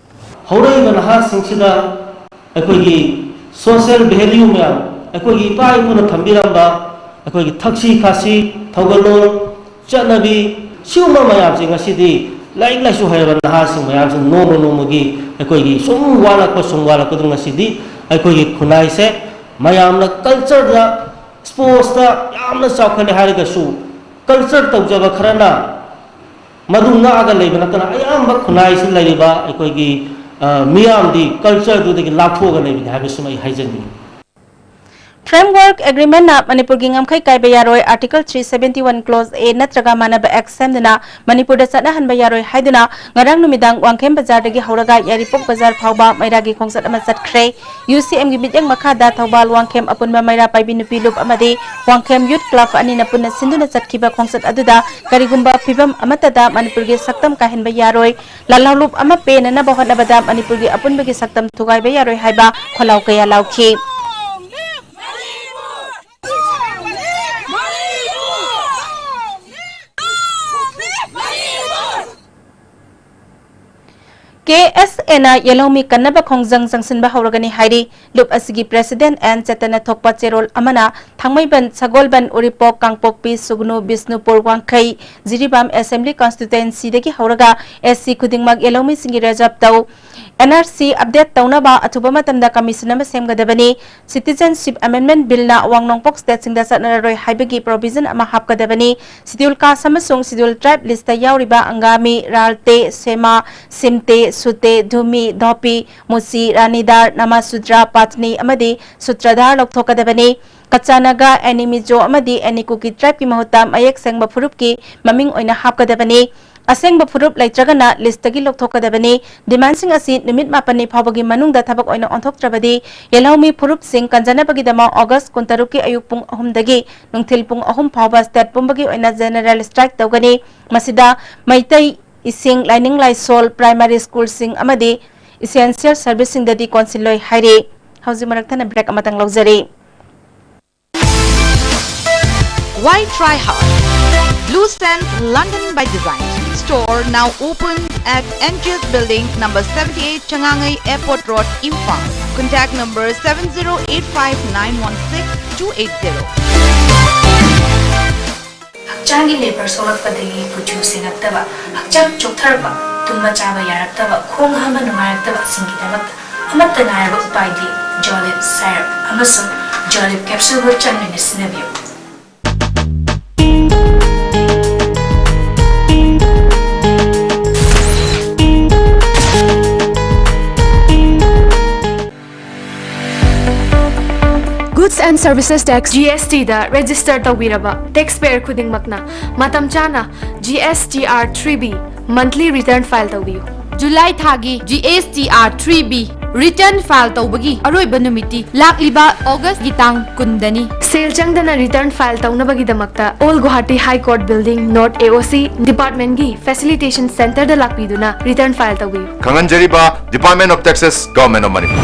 ꯍꯧꯔꯛꯏꯕ ꯅꯍꯥꯁꯤꯡꯁꯤꯗ ꯑꯩꯈꯣꯏꯒꯤ ꯁꯣꯁꯤꯌꯦꯜ ꯚꯦꯂ꯭ꯌꯨ ꯃꯌꯥꯝ, ꯑꯩꯈꯣꯏꯒꯤ ꯏꯄꯥ ꯏꯄꯨꯅ ꯊꯝꯕꯤꯔꯝꯕ ꯑꯩꯈꯣꯏꯒꯤ ꯊꯛꯁꯤ ꯈꯥꯁꯤ, ꯊꯧꯒꯜꯂꯣꯟ, ꯆꯠꯅꯕꯤ, ꯁꯤꯒꯨꯝꯕ ꯃꯌꯥꯝꯁꯦ ꯉꯁꯤꯗꯤ ꯂꯥꯏꯔꯤꯛ ꯂꯥꯏꯁꯨ ꯍꯩꯔꯕ ꯅꯍꯥꯁꯤꯡ ꯃꯌꯥꯝꯁꯤꯅ ꯅꯣꯡꯃ ꯅꯣꯡꯃꯒꯤ ꯑꯩꯈꯣꯏꯒꯤ ꯁꯨꯝ ꯋꯥꯠꯂꯛꯄ, ꯁꯨꯝ ꯋꯥꯠꯂꯛꯄꯗ ꯉꯁꯤꯗꯤ ꯑꯩꯈꯣꯏꯒꯤ ꯈꯨꯟꯅꯥꯏꯁꯦ ꯃꯌꯥꯝꯅ ꯀꯜꯆꯔꯗ, ꯁ꯭ꯄꯣꯔꯠꯁꯇ ꯌꯥꯝꯅ ꯆꯥꯎꯈꯠꯂꯦ ꯍꯥꯏꯔꯒꯁꯨ ꯀꯜꯆꯔ ꯇꯧꯖꯕ ꯈꯔꯅ ꯃꯗꯨ ꯉꯥꯛꯑꯒ ꯂꯩꯕ ꯅꯠꯇꯅ ꯑꯌꯥꯝꯕ ꯈꯨꯟꯅꯥꯏꯁꯤꯗ ꯂꯩꯔꯤꯕ ꯑꯩꯈꯣꯏꯒꯤ, ꯑ, ꯃꯤꯌꯥꯝꯗꯤ ꯀꯜꯆꯔꯗꯨꯗꯒꯤ ꯂꯥꯞꯊꯣꯛꯑꯒ ꯂꯩꯕꯅꯤ ꯍꯥꯏꯕꯁꯤꯃ ꯑꯩ ꯍꯥꯏꯖꯅꯤꯡꯏ꯫ Framework Agreement ꯅ ꯃꯅꯤꯄꯨꯔꯒꯤ ꯉꯝꯈꯩ ꯀꯥꯏꯕ ꯌꯥꯔꯣꯏ, Article three seventy one Clause A ꯅꯠꯇ꯭ꯔꯒ ꯃꯥꯟꯅꯕ Act ꯁꯦꯝꯗꯨꯅ ꯃꯅꯤꯄꯨꯔꯗ ꯆꯠꯅꯍꯟꯕ ꯌꯥꯔꯣꯏ ꯍꯥꯏꯗꯨꯅ ꯉꯔꯥꯡ ꯅꯨꯃꯤꯗꯥꯡ ꯋꯥꯡꯈꯦꯝ ꯕꯖꯥꯔꯗꯒꯤ ꯍꯧꯔꯒ ꯌꯥꯏꯔꯤꯄꯣꯛ ꯕꯖꯥꯔ ꯐꯥꯎꯕ ꯃꯩꯔꯥꯒꯤ ꯈꯣꯡꯆꯠ ꯑꯃ ꯆꯠꯈ꯭ꯔꯦ꯫ UCM ꯒꯤ ꯃꯤꯠꯌꯦꯡ ꯃꯈꯥꯗ ꯊꯧꯕꯥꯜ ꯋꯥꯡꯈꯦꯝ ꯑꯄꯨꯟꯕ ꯃꯩꯔꯥ ꯄꯥꯏꯕꯤ ꯅꯨꯄꯤ ꯂꯨꯞ ꯑꯃꯗꯤ ꯋꯥꯡꯈꯦꯝ Youth Club ꯑꯅꯤꯅ ꯄꯨꯟꯅ ꯁꯤꯟꯗꯨꯅ ꯆꯠꯈꯤꯕ ꯈꯣꯡꯆꯠ ꯑꯗꯨꯗ ꯀꯔꯤꯒꯨꯝꯕ ꯐꯤꯚꯝ ꯑꯃꯠꯇꯗ ꯃꯅꯤꯄꯨꯔꯒꯤ ꯁꯛꯇꯝ ꯀꯥꯏꯍꯟꯕ ꯌꯥꯔꯣꯏ, ꯂꯥꯜꯍꯧꯂꯨꯞ ꯑꯃ ꯄꯦꯟꯅꯅꯕ ꯍꯣꯠꯅꯕꯗ ꯃꯅꯤꯄꯨꯔꯒꯤ ꯑꯄꯨꯟꯕꯒꯤ ꯁꯛꯇꯝ ꯊꯨꯒꯥꯏꯕ ꯌꯥꯔꯣꯏ ꯍꯥꯏꯕ ꯈꯣꯜꯂꯥꯎ ꯀꯌꯥ ꯂꯥꯎꯈꯤ꯫ KSA ꯅ ꯌꯦꯜꯍꯧꯃꯤ ꯀꯟꯅꯕ ꯈꯣꯡꯖꯪ ꯆꯪꯁꯤꯟꯕ ꯍꯧꯔꯒꯅꯤ ꯍꯥꯏꯔꯤ꯫ ꯂꯨꯞ ꯑꯁꯤꯒꯤ President ꯑꯦꯟ ꯆꯦꯇꯟꯅ ꯊꯣꯛꯄ ꯆꯦꯔꯣꯜ ꯑꯃꯅ ꯊꯥꯡꯃꯩꯕꯟ, ꯁꯒꯣꯜꯕꯟ, ꯎꯔꯤꯄꯣꯛ, ꯀꯥꯡꯄꯣꯛꯄꯤ, ꯁꯨꯒꯅꯨ, ꯕꯤꯁꯅꯨꯄꯨꯔ, ꯋꯥꯡꯈꯩ, ꯖꯤꯔꯤꯕꯥꯝ Assembly Constituency ꯗꯒꯤ ꯍꯧꯔꯒ SC ꯈꯨꯗꯤꯡꯃꯛ ꯌꯦꯜꯍꯧꯃꯤꯁꯤꯡꯒꯤ reserve ꯇꯧ, NRC update ꯇꯧꯅꯕ ꯑꯊꯨꯕ ꯃꯇꯝꯗ commission ꯑꯃ ꯁꯦꯝꯒꯗꯕꯅꯤ꯫ Citizenship Amendment Bill ꯅ ꯑꯋꯥꯡ ꯅꯣꯡꯄꯣꯛ state ꯁꯤꯡꯗ ꯆꯠꯅꯔꯔꯣꯏ ꯍꯥꯏꯕꯒꯤ provision ꯑꯃ ꯍꯥꯞꯀꯗꯕꯅꯤ꯫ Schedule Caste ꯑꯃꯁꯨꯡ Schedule Tribe list ꯇ ꯌꯥꯎꯔꯤꯕ ꯑꯪꯒꯥꯃꯤ, ꯔꯥꯜꯇꯦ, ꯁꯦꯃꯥ, ꯁꯤꯝꯇꯦ, ꯁꯨꯇꯦ, ꯙꯨꯃꯤ, ꯙꯣꯄꯤ, ꯃꯨꯁꯤ, ꯔꯥꯅꯤꯗꯥꯔ, ꯅꯃꯥꯁꯨꯗ꯭ꯔ, ꯄꯥꯠꯅꯤ ꯑꯃꯗꯤ ꯁꯨꯇ꯭ꯔꯙꯥꯔ ꯂꯧꯊꯣꯛꯀꯗꯕꯅꯤ꯫ ꯀꯆꯥ ꯅꯥꯒꯥ, ꯑꯦꯅꯤ ꯃꯤꯖꯣ ꯑꯃꯗꯤ ꯑꯦꯅꯤ ꯀꯨꯀꯤ tribe ꯀꯤ ꯃꯍꯨꯠꯇ ꯃꯌꯦꯛ ꯁꯦꯡꯕ ꯐꯨꯔꯨꯞꯀꯤ ꯃꯃꯤꯡ ꯑꯣꯏꯅ ꯍꯥꯞꯀꯗꯕꯅꯤ꯫ ꯑꯁꯦꯡꯕ ꯐꯨꯔꯨꯞ ꯂꯩꯇ꯭ꯔꯒꯅ list ꯇꯒꯤ ꯂꯧꯊꯣꯛꯀꯗꯕꯅꯤ꯫ Demand ꯁꯤꯡ ꯑꯁꯤ ꯅꯨꯃꯤꯠ ꯃꯥꯄꯟꯅꯤ ꯐꯥꯎꯕꯒꯤ ꯃꯅꯨꯡꯗ ꯊꯕꯛ ꯑꯣꯏꯅ ꯑꯣꯟꯊꯣꯛꯇ꯭ꯔꯕꯗꯤ ꯌꯦꯜꯍꯧꯃꯤ ꯐꯨꯔꯨꯞꯁꯤꯡ ꯀꯟꯖꯅꯕꯒꯤꯗꯃꯛ August ꯀꯨꯟꯇꯔꯨꯛꯀꯤ ꯑꯌꯨꯛ ꯄꯨꯡ ꯑꯍꯨꯝꯗꯒꯤ ꯅꯨꯡꯊꯤꯜ ꯄꯨꯡ ꯑꯍꯨꯝ ꯐꯥꯎꯕ state ꯄꯨꯝꯕꯒꯤ ꯑꯣꯏꯅ general strike ꯇꯧꯒꯅꯤ꯫ ꯃꯁꯤꯗ ꯃꯩꯇꯩ, ꯏꯁꯤꯡ, ꯂꯥꯏꯅꯤꯡ ꯂꯥꯏꯁꯣꯜ, primary school ꯁꯤꯡ ꯑꯃꯗꯤ essential service ꯁꯤꯡꯗꯗꯤ ꯀꯣꯟꯁꯤꯜꯂꯣꯏ ꯍꯥꯏꯔꯤ꯫ ꯍꯧꯖꯤꯛ ꯃꯔꯛ ꯊꯠꯅ break ꯑꯃꯇꯪ ꯂꯧꯖꯔꯤ꯫ Why try hard? Blue Sands London by Design store now open at N G S Building number seventy-eight Changangei Airport Road, Imphal. Contact number seven zero eight five nine one six two eight zero. ꯍꯛꯆꯥꯡꯒꯤ labour ꯁꯣꯛꯂꯛꯄꯗꯒꯤ ꯀꯨꯆꯨ ꯁꯦꯡꯉꯛꯇꯕ, ꯍꯛꯆꯥꯡ ꯆꯣꯛꯊꯔꯛꯄ, ꯇꯨꯝꯕ ꯆꯥꯕ ꯌꯥꯔꯛꯇꯕ, ꯈꯣꯡ ꯍꯥꯝꯕ ꯅꯨꯡꯉꯥꯏꯔꯛꯇꯕꯁꯤꯡꯒꯤꯗꯃꯛꯇ ꯑꯃꯠꯇ ꯉꯥꯏꯔꯕ ꯎꯄꯥꯏꯗꯤ ꯖꯣꯂꯤꯞ ꯁꯥꯏꯔꯞ ꯑꯃꯁꯨꯡ ꯖꯣꯂꯤꯞ ꯀꯦꯞꯁꯨꯜꯕꯨ ꯆꯥꯡ ꯅꯥꯏꯅ ꯁꯤꯖꯤꯟꯅꯕꯤꯌꯨ꯫ Goods and Services Tax, G S T the register ꯇꯧꯕꯤꯔꯕ taxpayer ꯈꯨꯗꯤꯡꯃꯛꯅ ꯃꯇꯝ ꯆꯥꯅ G S T R three B monthly return file ꯇꯧꯕꯤꯌꯨ꯫ ꯖꯨꯂꯥꯏ ꯊꯥꯒꯤ G S T R three B return file ꯇꯧꯕꯒꯤ ꯑꯔꯣꯏꯕ ꯅꯨꯃꯤꯠꯇꯤ ꯂꯥꯛꯂꯤꯕ ꯑꯣꯒꯁꯀꯤ ꯇꯥꯡ ꯀꯨꯟꯗꯅꯤ꯫ ꯁꯦꯜ ꯆꯪꯗꯅ return file ꯇꯧꯅꯕꯒꯤꯗꯃꯛꯇ Old Guwahati High Court Building, North A O C department ꯒꯤ facilitation center ꯗ ꯂꯥꯛꯄꯤꯗꯨꯅ return file ꯇꯧꯕꯤꯌꯨ꯫ ꯈꯪꯍꯟꯖꯔꯤꯕ, Department of Taxes, Government of Manipur꯫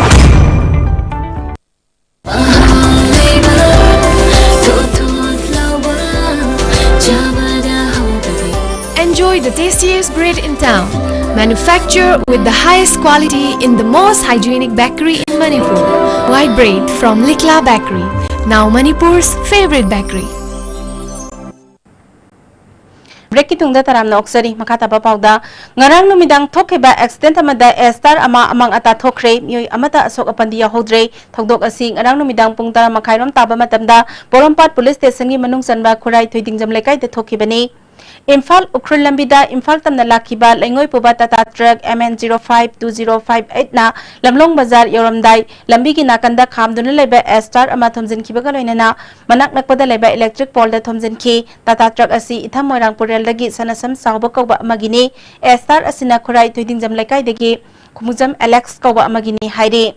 Enjoy the tastiest bread in town. Manufacture with the highest quality in the most hygienic bakery in Manipur. White bread from Likla Bakery, now Manipur's favorite bakery. Break ꯀꯤ ꯇꯨꯡꯗ ꯇꯔꯥꯝꯅ ꯑꯣꯛꯆꯔꯤ꯫ ꯃꯈꯥ ꯇꯥꯕ ꯄꯥꯎꯗ, ꯉꯔꯥꯡ ꯅꯨꯃꯤꯗꯥꯡ ꯊꯣꯛꯈꯤꯕ accident ꯑꯃꯗ Star ꯑꯃ ꯑꯃꯥꯡ ꯑꯇꯥ ꯊꯣꯛꯈ꯭ꯔꯦ꯫ ꯃꯤꯑꯣꯏ ꯑꯃꯠꯇ ꯑꯁꯣꯛ ꯑꯄꯟꯗꯤ ꯌꯥꯎꯍꯧꯗ꯭ꯔꯦ꯫ ꯊꯧꯗꯣꯛ ꯑꯁꯤ ꯉꯔꯥꯡ ꯅꯨꯃꯤꯗꯥꯡ ꯄꯨꯡ ꯇꯔꯥ ꯃꯈꯥꯏꯔꯣꯝ ꯇꯥꯕ ꯃꯇꯝꯗ ꯄꯣꯔꯣꯝꯄꯥꯠ police station ꯒꯤ ꯃꯅꯨꯡ ꯆꯟꯕ ꯈꯨꯔꯥꯏ ꯊꯣꯏꯗꯤꯡꯖꯝ ꯂꯩꯀꯥꯏꯗ ꯊꯣꯛꯈꯤꯕꯅꯤ꯫ ꯏꯝꯐꯥꯜ ꯎꯈ꯭ꯔꯨꯜ ꯂꯝꯕꯤꯗ ꯏꯝꯐꯥꯜ ꯇꯝꯅ ꯂꯥꯛꯈꯤꯕ ꯂꯩꯉꯣꯏ ꯄꯨꯕ Tata truck M N zero five two zero five eight ꯅ ꯂꯝꯂꯣꯡ ꯕꯖꯥꯔ ꯌꯧꯔꯝꯗꯥꯏ ꯂꯝꯕꯤꯒꯤ ꯅꯥꯀꯟꯗ ꯈꯥꯝꯗꯨꯅ ꯂꯩꯕ Star ꯑꯃ ꯊꯣꯝꯖꯤꯟꯈꯤꯕꯒ ꯂꯣꯏꯅꯅ ꯃꯅꯥꯛ ꯅꯛꯄꯗ ꯂꯩꯕ electric pole ꯗ ꯊꯣꯝꯖꯤꯟꯈꯤ꯫ Tata truck ꯑꯁꯤ ꯏꯊꯝ ꯃꯣꯏꯔꯥꯡ ꯄꯨꯔꯦꯜꯗꯒꯤ ꯁꯅꯁꯝ ꯆꯥꯎꯕ ꯀꯧꯕ ꯑꯃꯒꯤꯅꯤ꯫ Star ꯑꯁꯤꯅ ꯈꯨꯔꯥꯏ ꯊꯣꯏꯗꯤꯡꯖꯝ ꯂꯩꯀꯥꯏꯗꯒꯤ ꯈꯨꯃꯨꯖꯝ ꯑꯦꯂꯦꯛꯁ ꯀꯧꯕ ꯑꯃꯒꯤꯅꯤ ꯍꯥꯏꯔꯤ꯫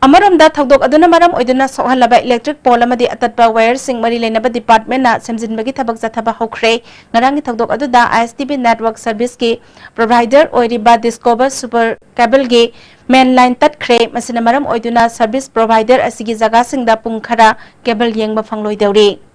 ꯑꯃꯔꯣꯝꯗ, ꯊꯧꯗꯣꯛ ꯑꯗꯨꯅ ꯃꯔꯝ ꯑꯣꯏꯗꯨꯅ ꯁꯣꯛꯍꯜꯂꯕ electric pole ꯑꯃꯗꯤ ꯑꯇꯠꯄ wire ꯁꯤꯡ ꯃꯔꯤ ꯂꯩꯅꯕ department ꯅ ꯁꯦꯝꯖꯤꯟꯕꯒꯤ ꯊꯕꯛ ꯆꯠꯊꯕ ꯍꯧꯈ꯭ꯔꯦ꯫ ꯉꯔꯥꯡꯒꯤ ꯊꯧꯗꯣꯛ ꯑꯗꯨꯗ I S T V network service ꯀꯤ provider ꯑꯣꯏꯔꯤꯕ Discover Super cable ꯒꯤ main line ꯇꯠꯈ꯭ꯔꯦ꯫ ꯃꯁꯤꯅ ꯃꯔꯝ ꯑꯣꯏꯗꯨꯅ service provider ꯑꯁꯤꯒꯤ ꯖꯒꯥꯁꯤꯡꯗ ꯄꯨꯡ ꯈꯔ cable ꯌꯦꯡꯕ ꯐꯪꯂꯣꯏꯗꯧꯔꯤ꯫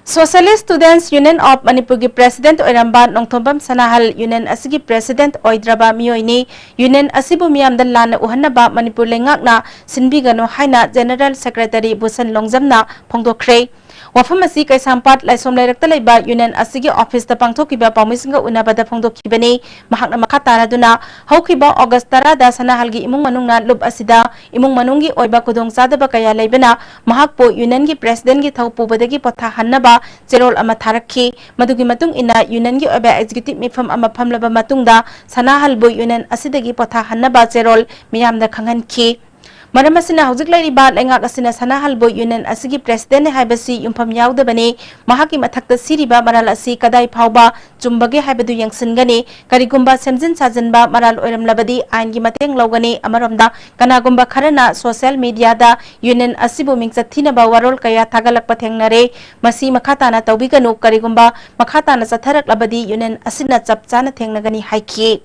Socialist Students Union of Manipur ꯒꯤ president ꯑꯣꯏꯔꯝꯕ ꯅꯣꯡꯊꯣꯝꯕꯝ ꯁꯅꯥꯍꯜ union ꯑꯁꯤꯒꯤ president ꯑꯣꯏꯗ꯭ꯔꯕ ꯃꯤꯑꯣꯏꯅꯤ꯫ Union ꯑꯁꯤꯕꯨ ꯃꯤꯌꯥꯝꯗ ꯂꯥꯟꯅ ꯎꯍꯟꯅꯕ ꯃꯅꯤꯄꯨꯔ ꯂꯩꯉꯥꯛꯅ ꯁꯤꯟꯕꯤꯒꯅꯨ ꯍꯥꯏꯅ general secretary ꯕꯨꯁꯟ ꯂꯣꯡꯖꯝꯅ ꯐꯣꯡꯗꯣꯛꯈ꯭ꯔꯦ꯫ ꯋꯥꯐꯝ ꯑꯁꯤ ꯀꯩꯁꯥꯝꯄꯥꯠ ꯂꯥꯏꯁꯣꯝ ꯂꯩꯔꯛꯇ ꯂꯩꯕ ꯌꯨꯅꯤꯌꯟ ꯑꯁꯤꯒꯤ ꯑꯣꯐꯤꯁꯇ ꯄꯥꯡꯊꯣꯛꯈꯤꯕ ꯄꯥꯎꯃꯤꯁꯤꯡꯒ ꯎꯅꯕꯗ ꯐꯣꯡꯗꯣꯛꯈꯤꯕꯅꯤ꯫ ꯃꯍꯥꯛꯅ ꯃꯈꯥ ꯇꯥꯔꯗꯨꯅ, ꯍꯧꯈꯤꯕ ꯑꯣꯒꯁ ꯇꯔꯥꯗ ꯁꯅꯥꯍꯜꯒꯤ ꯏꯃꯨꯡ ꯃꯅꯨꯡꯅ ꯂꯨꯞ ꯑꯁꯤꯗ ꯏꯃꯨꯡ ꯃꯅꯨꯡꯒꯤ ꯑꯣꯏꯕ ꯈꯨꯗꯣꯡꯆꯥꯗꯕ ꯀꯌꯥ ꯂꯩꯕꯅ ꯃꯍꯥꯛꯄꯨ ꯌꯨꯅꯤꯌꯟꯒꯤ ꯄ꯭ꯔꯦꯁꯤꯗꯦꯟꯠꯀꯤ ꯊꯧ ꯄꯨꯕꯗꯒꯤ ꯄꯣꯊꯥꯍꯟꯅꯕ ꯆꯦꯔꯣꯜ ꯑꯃ ꯊꯥꯔꯛꯈꯤ꯫ ꯃꯗꯨꯒꯤ ꯃꯇꯨꯡ ꯏꯟꯅ ꯌꯨꯅꯤꯌꯟꯒꯤ ꯑꯣꯏꯕ ꯑꯦꯛꯖꯤꯀ꯭ꯌꯨꯇꯤꯕ ꯃꯤꯐꯝ ꯑꯃ ꯐꯝꯂꯕ ꯃꯇꯨꯡꯗ ꯁꯅꯥꯍꯜꯕꯨ ꯌꯨꯅꯤꯌꯟ ꯑꯁꯤꯗꯒꯤ ꯄꯣꯊꯥꯍꯟꯅꯕ ꯆꯦꯔꯣꯜ ꯃꯤꯌꯥꯝꯗ ꯈꯪꯍꯟꯈꯤ꯫ ꯃꯔꯝ ꯑꯁꯤꯅ ꯍꯧꯖꯤꯛ ꯂꯩꯔꯤꯕ ꯂꯩꯉꯥꯛ ꯑꯁꯤꯅ ꯁꯅꯥꯍꯜꯕꯨ ꯌꯨꯅꯤꯌꯟ ꯑꯁꯤꯒꯤ ꯄ꯭ꯔꯦꯁꯤꯗꯦꯟꯠꯅꯤ ꯍꯥꯏꯕꯁꯤ ꯌꯨꯝꯐꯝ ꯌꯥꯎꯗꯕꯅꯤ꯫ ꯃꯍꯥꯛꯀꯤ ꯃꯊꯛꯇ ꯁꯤꯔꯤꯕ ꯃꯔꯥꯜ ꯑꯁꯤ ꯀꯗꯥꯏ ꯐꯥꯎꯕ ꯆꯨꯝꯕꯒꯦ ꯍꯥꯏꯕꯗꯨ ꯌꯦꯡꯁꯤꯟꯒꯅꯤ꯫ ꯀꯔꯤꯒꯨꯝꯕ ꯁꯦꯝꯖꯤꯟ ꯁꯥꯖꯤꯟꯕ ꯃꯔꯥꯜ ꯑꯣꯏꯔꯝꯂꯕꯗꯤ ꯑꯥꯏꯟꯒꯤ ꯃꯇꯦꯡ ꯂꯧꯒꯅꯤ꯫ ꯑꯃꯔꯣꯝꯗ, ꯀꯅꯥꯒꯨꯝꯕ ꯈꯔꯅ ꯁꯣꯁꯤꯌꯦꯜ ꯃꯤꯗꯤꯌꯥꯗ ꯌꯨꯅꯤꯌꯟ ꯑꯁꯤꯕꯨ ꯃꯤꯡꯆꯠ ꯊꯤꯅꯕ ꯋꯥꯔꯣꯜ ꯀꯌꯥ ꯊꯥꯒꯠꯂꯛꯄ ꯊꯦꯡꯅꯔꯦ꯫ ꯃꯁꯤ ꯃꯈꯥ ꯇꯥꯅ ꯇꯧꯕꯤꯒꯅꯨ꯫ ꯀꯔꯤꯒꯨꯝꯕ ꯃꯈꯥ ꯇꯥꯅ ꯆꯠꯊꯔꯛꯂꯕꯗꯤ ꯌꯨꯅꯤꯌꯟ ꯑꯁꯤꯅ ꯆꯞ ꯆꯥꯅ ꯊꯦꯡꯅꯒꯅꯤ ꯍꯥꯏꯈꯤ꯫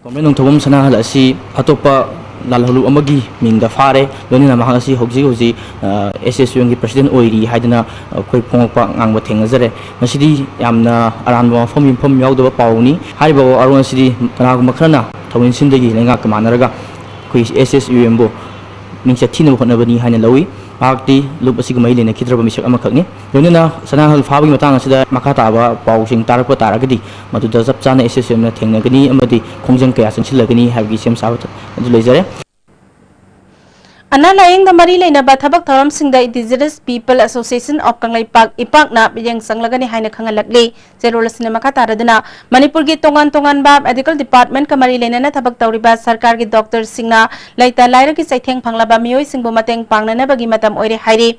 ꯀꯣꯝꯔꯦꯗ ꯅꯣꯡꯊꯧꯕꯝ ꯁꯅꯥꯍꯜ ꯑꯁꯤ ꯑꯇꯣꯞꯄ ꯂꯥꯜꯍꯧꯂꯨꯞ ꯑꯃꯒꯤ ꯃꯤꯡꯗ ꯐꯥꯔꯦ, ꯂꯣꯏꯅꯅ ꯃꯍꯥꯛ ꯑꯁꯤ ꯍꯧꯖꯤꯛ ꯍꯧꯖꯤꯛ, ꯑ, ꯑꯦꯁ ꯑꯦꯁ ꯌꯨ ꯑꯦꯝꯒꯤ ꯄ꯭ꯔꯁꯤꯗꯦꯟꯠ ꯑꯣꯏꯔꯤ ꯍꯥꯏꯗꯨꯅ ꯑꯩꯈꯣꯏ ꯐꯣꯡꯂꯛꯄ ꯉꯥꯡꯕ ꯊꯦꯡꯅꯖꯔꯦ꯫ ꯃꯁꯤꯗꯤ ꯌꯥꯝꯅ ꯑꯔꯥꯟꯕ ꯃꯐꯝ ꯌꯨꯝꯐꯝ ꯌꯥꯎꯗꯕ ꯄꯥꯎꯅꯤ꯫ ꯍꯥꯏꯔꯤꯕ ꯋꯥꯔꯣꯜ ꯑꯁꯤꯗꯤ ꯀꯅꯥꯒꯨꯝꯕ ꯈꯔꯅ ꯊꯧꯑꯣꯏꯟꯁꯤꯟꯗꯒꯤ ꯂꯩꯉꯥꯛꯀ ꯃꯥꯟꯅꯔꯒ ꯑꯩꯈꯣꯏ ꯑꯦꯁ ꯑꯦꯁ ꯌꯨ ꯑꯦꯝꯕꯨ ꯃꯤꯡꯆꯠ ꯊꯤꯅꯕ ꯍꯣꯠꯅꯕꯅꯤ ꯍꯥꯏꯅ ꯂꯧꯏ꯫ ꯃꯍꯥꯛꯇꯤ ꯂꯨꯞ ꯑꯁꯤꯒ ꯃꯔꯤ ꯂꯩꯅꯈꯤꯗ꯭ꯔꯕ ꯃꯤꯁꯛ ꯑꯃꯈꯛꯅꯤ꯫ ꯂꯣꯏꯅꯅ ꯁꯅꯥꯍꯜ ꯐꯥꯕꯒꯤ ꯃꯇꯥꯡ ꯑꯁꯤꯗ ꯃꯈꯥ ꯇꯥꯕ ꯄꯥꯎꯁꯤꯡ ꯇꯥꯔꯛꯄ ꯇꯥꯔꯒꯗꯤ ꯃꯗꯨꯗ ꯆꯞ ꯆꯥꯅ ꯑꯦꯁ ꯑꯦꯁ ꯌꯨ ꯑꯦꯝꯅ ꯊꯦꯡꯅꯒꯅꯤ ꯑꯃꯗꯤ ꯈꯣꯡꯖꯪ ꯀꯌꯥ ꯆꯪꯁꯤꯜꯂꯒꯅꯤ ꯍꯥꯏꯕꯒꯤ ꯁꯦꯝ ꯁꯥꯕ ꯑꯗꯨ ꯂꯩꯖꯔꯦ꯫ ꯑꯅꯥ ꯂꯥꯌꯦꯡꯗ ꯃꯔꯤ ꯂꯩꯅꯕ ꯊꯕꯛ ꯊꯧꯔꯝꯁꯤꯡꯗ Indigenous People Association of Kangleipak, ꯏꯄꯥꯛꯅ ꯃꯤꯠꯌꯦꯡ ꯆꯪꯂꯒꯅꯤ ꯍꯥꯏꯅ ꯈꯪꯍꯜꯂꯛꯂꯤ꯫ ꯆꯦꯔꯣꯜ ꯑꯁꯤꯅ ꯃꯈꯥ ꯇꯥꯔꯗꯨꯅ, ꯃꯅꯤꯄꯨꯔꯒꯤ ꯇꯣꯉꯥꯟ ꯇꯣꯉꯥꯟꯕ ꯃꯦꯗꯤꯀꯦꯜ ꯗꯤꯄꯥꯔꯠꯃꯦꯟꯠꯀ ꯃꯔꯤ ꯂꯩꯅꯅ ꯊꯕꯛ ꯇꯧꯔꯤꯕ ꯁꯔꯀꯥꯔꯒꯤ ꯗꯣꯛꯇꯔꯁꯤꯡꯅ ꯂꯩꯇ ꯂꯥꯏꯔꯒꯤ ꯆꯩꯊꯦꯡ ꯐꯪꯂꯕ ꯃꯤꯑꯣꯏꯁꯤꯡꯕꯨ ꯃꯇꯦꯡ ꯄꯥꯡꯅꯅꯕꯒꯤ ꯃꯇꯝ ꯑꯣꯏꯔꯦ ꯍꯥꯏꯔꯤ꯫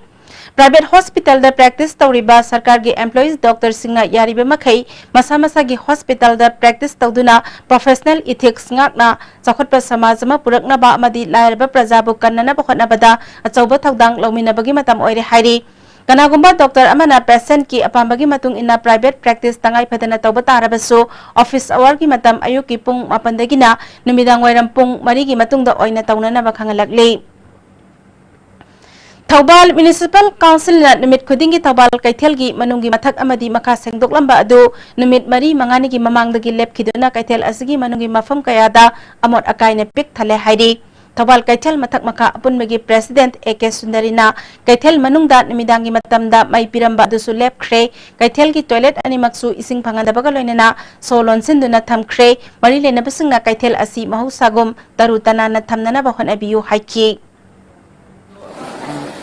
ꯄ꯭ꯔꯥꯏꯚꯦꯠ ꯍꯣꯁꯄꯤꯇꯥꯜꯗ ꯄ꯭ꯔꯦꯛꯇꯤꯁ ꯇꯧꯔꯤꯕ ꯁꯔꯀꯥꯔꯒꯤ ꯑꯦꯝꯄ꯭ꯂꯣꯌꯤꯁ ꯗꯣꯛꯇꯔꯁꯤꯡꯅ ꯌꯥꯔꯤꯕ ꯃꯈꯩ ꯃꯁꯥ ꯃꯁꯥꯒꯤ ꯍꯣꯁꯄꯤꯇꯥꯜꯗ ꯄ꯭ꯔꯦꯛꯇꯤꯁ ꯇꯧꯗꯨꯅ ꯄ꯭ꯔꯣꯐꯦꯁꯅꯦꯜ ꯏꯊꯤꯛꯁ ꯉꯥꯛꯅ ꯆꯥꯎꯈꯠꯄ ꯁꯃꯥꯖ ꯑꯃ ꯄꯨꯔꯛꯅꯕ ꯑꯃꯗꯤ ꯂꯥꯏꯔꯕ ꯄ꯭ꯔꯖꯥꯕꯨ ꯀꯟꯅꯅꯕ ꯍꯣꯠꯅꯕꯗ ꯑꯆꯧꯕ ꯊꯧꯗꯥꯡ ꯂꯧꯃꯤꯟꯅꯕꯒꯤ ꯃꯇꯝ ꯑꯣꯏꯔꯦ ꯍꯥꯏꯔꯤ꯫ ꯀꯅꯥꯒꯨꯝꯕ ꯗꯣꯛꯇꯔ ꯑꯃꯅ ꯄꯦꯁꯦꯟꯠꯀꯤ ꯑꯄꯥꯝꯕꯒꯤ ꯃꯇꯨꯡ ꯏꯟꯅ ꯄ꯭ꯔꯥꯏꯚꯦꯠ ꯄ꯭ꯔꯦꯛꯇꯤꯁ ꯇꯉꯥꯏ ꯐꯗꯅ ꯇꯧꯕ ꯇꯥꯔꯕꯁꯨ, ꯑꯣꯐꯤꯁ ꯑꯋꯥꯔꯒꯤ ꯃꯇꯝ ꯑꯌꯨꯛꯀꯤ ꯄꯨꯡ ꯃꯥꯄꯟꯗꯒꯤꯅ ꯅꯨꯃꯤꯗꯥꯡ ꯋꯥꯏꯔꯝ ꯄꯨꯡ ꯃꯔꯤꯒꯤ ꯃꯇꯨꯡꯗ ꯑꯣꯏꯅ ꯇꯧꯅꯅꯕ ꯈꯪꯍꯜꯂꯛꯂꯤ꯫ ꯊꯧꯕꯥꯜ ꯃ꯭ꯌꯨꯅꯤꯁꯤꯄꯥꯜ ꯀꯥꯎꯟꯁꯤꯜꯅ ꯅꯨꯃꯤꯠ ꯈꯨꯗꯤꯡꯒꯤ ꯊꯧꯕꯥꯜ ꯀꯩꯊꯦꯜꯒꯤ ꯃꯅꯨꯡꯒꯤ ꯃꯊꯛ ꯑꯃꯗꯤ ꯃꯈꯥ ꯁꯦꯡꯗꯣꯛꯂꯝꯕ ꯑꯗꯨ ꯅꯨꯃꯤꯠ ꯃꯔꯤ ꯃꯉꯥꯅꯤꯒꯤ ꯃꯃꯥꯡꯗꯒꯤ ꯂꯦꯞꯈꯤꯗꯨꯅ ꯀꯩꯊꯦꯜ ꯑꯁꯤꯒꯤ ꯃꯅꯨꯡꯒꯤ ꯃꯐꯝ ꯀꯌꯥꯗ ꯑꯃꯣꯠ ꯑꯀꯥꯏꯅ ꯄꯤꯛ ꯊꯜꯂꯦ ꯍꯥꯏꯔꯤ꯫ ꯊꯧꯕꯥꯜ ꯀꯩꯊꯦꯜ ꯃꯊꯛ ꯃꯈꯥ ꯑꯄꯨꯟꯕꯒꯤ president A K ꯁꯨꯟꯗꯔꯤꯅ ꯀꯩꯊꯦꯜ ꯃꯅꯨꯡꯗ ꯅꯨꯃꯤꯗꯥꯡꯒꯤ ꯃꯇꯝꯗ ꯃꯩ ꯄꯤꯔꯝꯕ ꯑꯗꯨꯁꯨ ꯂꯦꯞꯈ꯭ꯔꯦ꯫ ꯀꯩꯊꯦꯜꯒꯤ toilet ꯑꯅꯤꯃꯛꯁꯨ ꯏꯁꯤꯡ ꯐꯪꯍꯟꯗꯕꯒ ꯂꯣꯏꯅꯅ ꯁꯣ ꯂꯣꯟꯁꯤꯟꯗꯨꯅ ꯊꯝꯈ꯭ꯔꯦ꯫ ꯃꯔꯤ ꯂꯩꯅꯕꯁꯤꯡꯅ ꯀꯩꯊꯦꯜ ꯑꯁꯤ ꯃꯍꯧꯁꯥꯒꯨꯝ ꯇꯔꯨ ꯇꯅꯥꯟꯅ ꯊꯝꯅꯅꯕ ꯍꯣꯠꯅꯕꯤꯌꯨ ꯍꯥꯏꯈꯤ꯫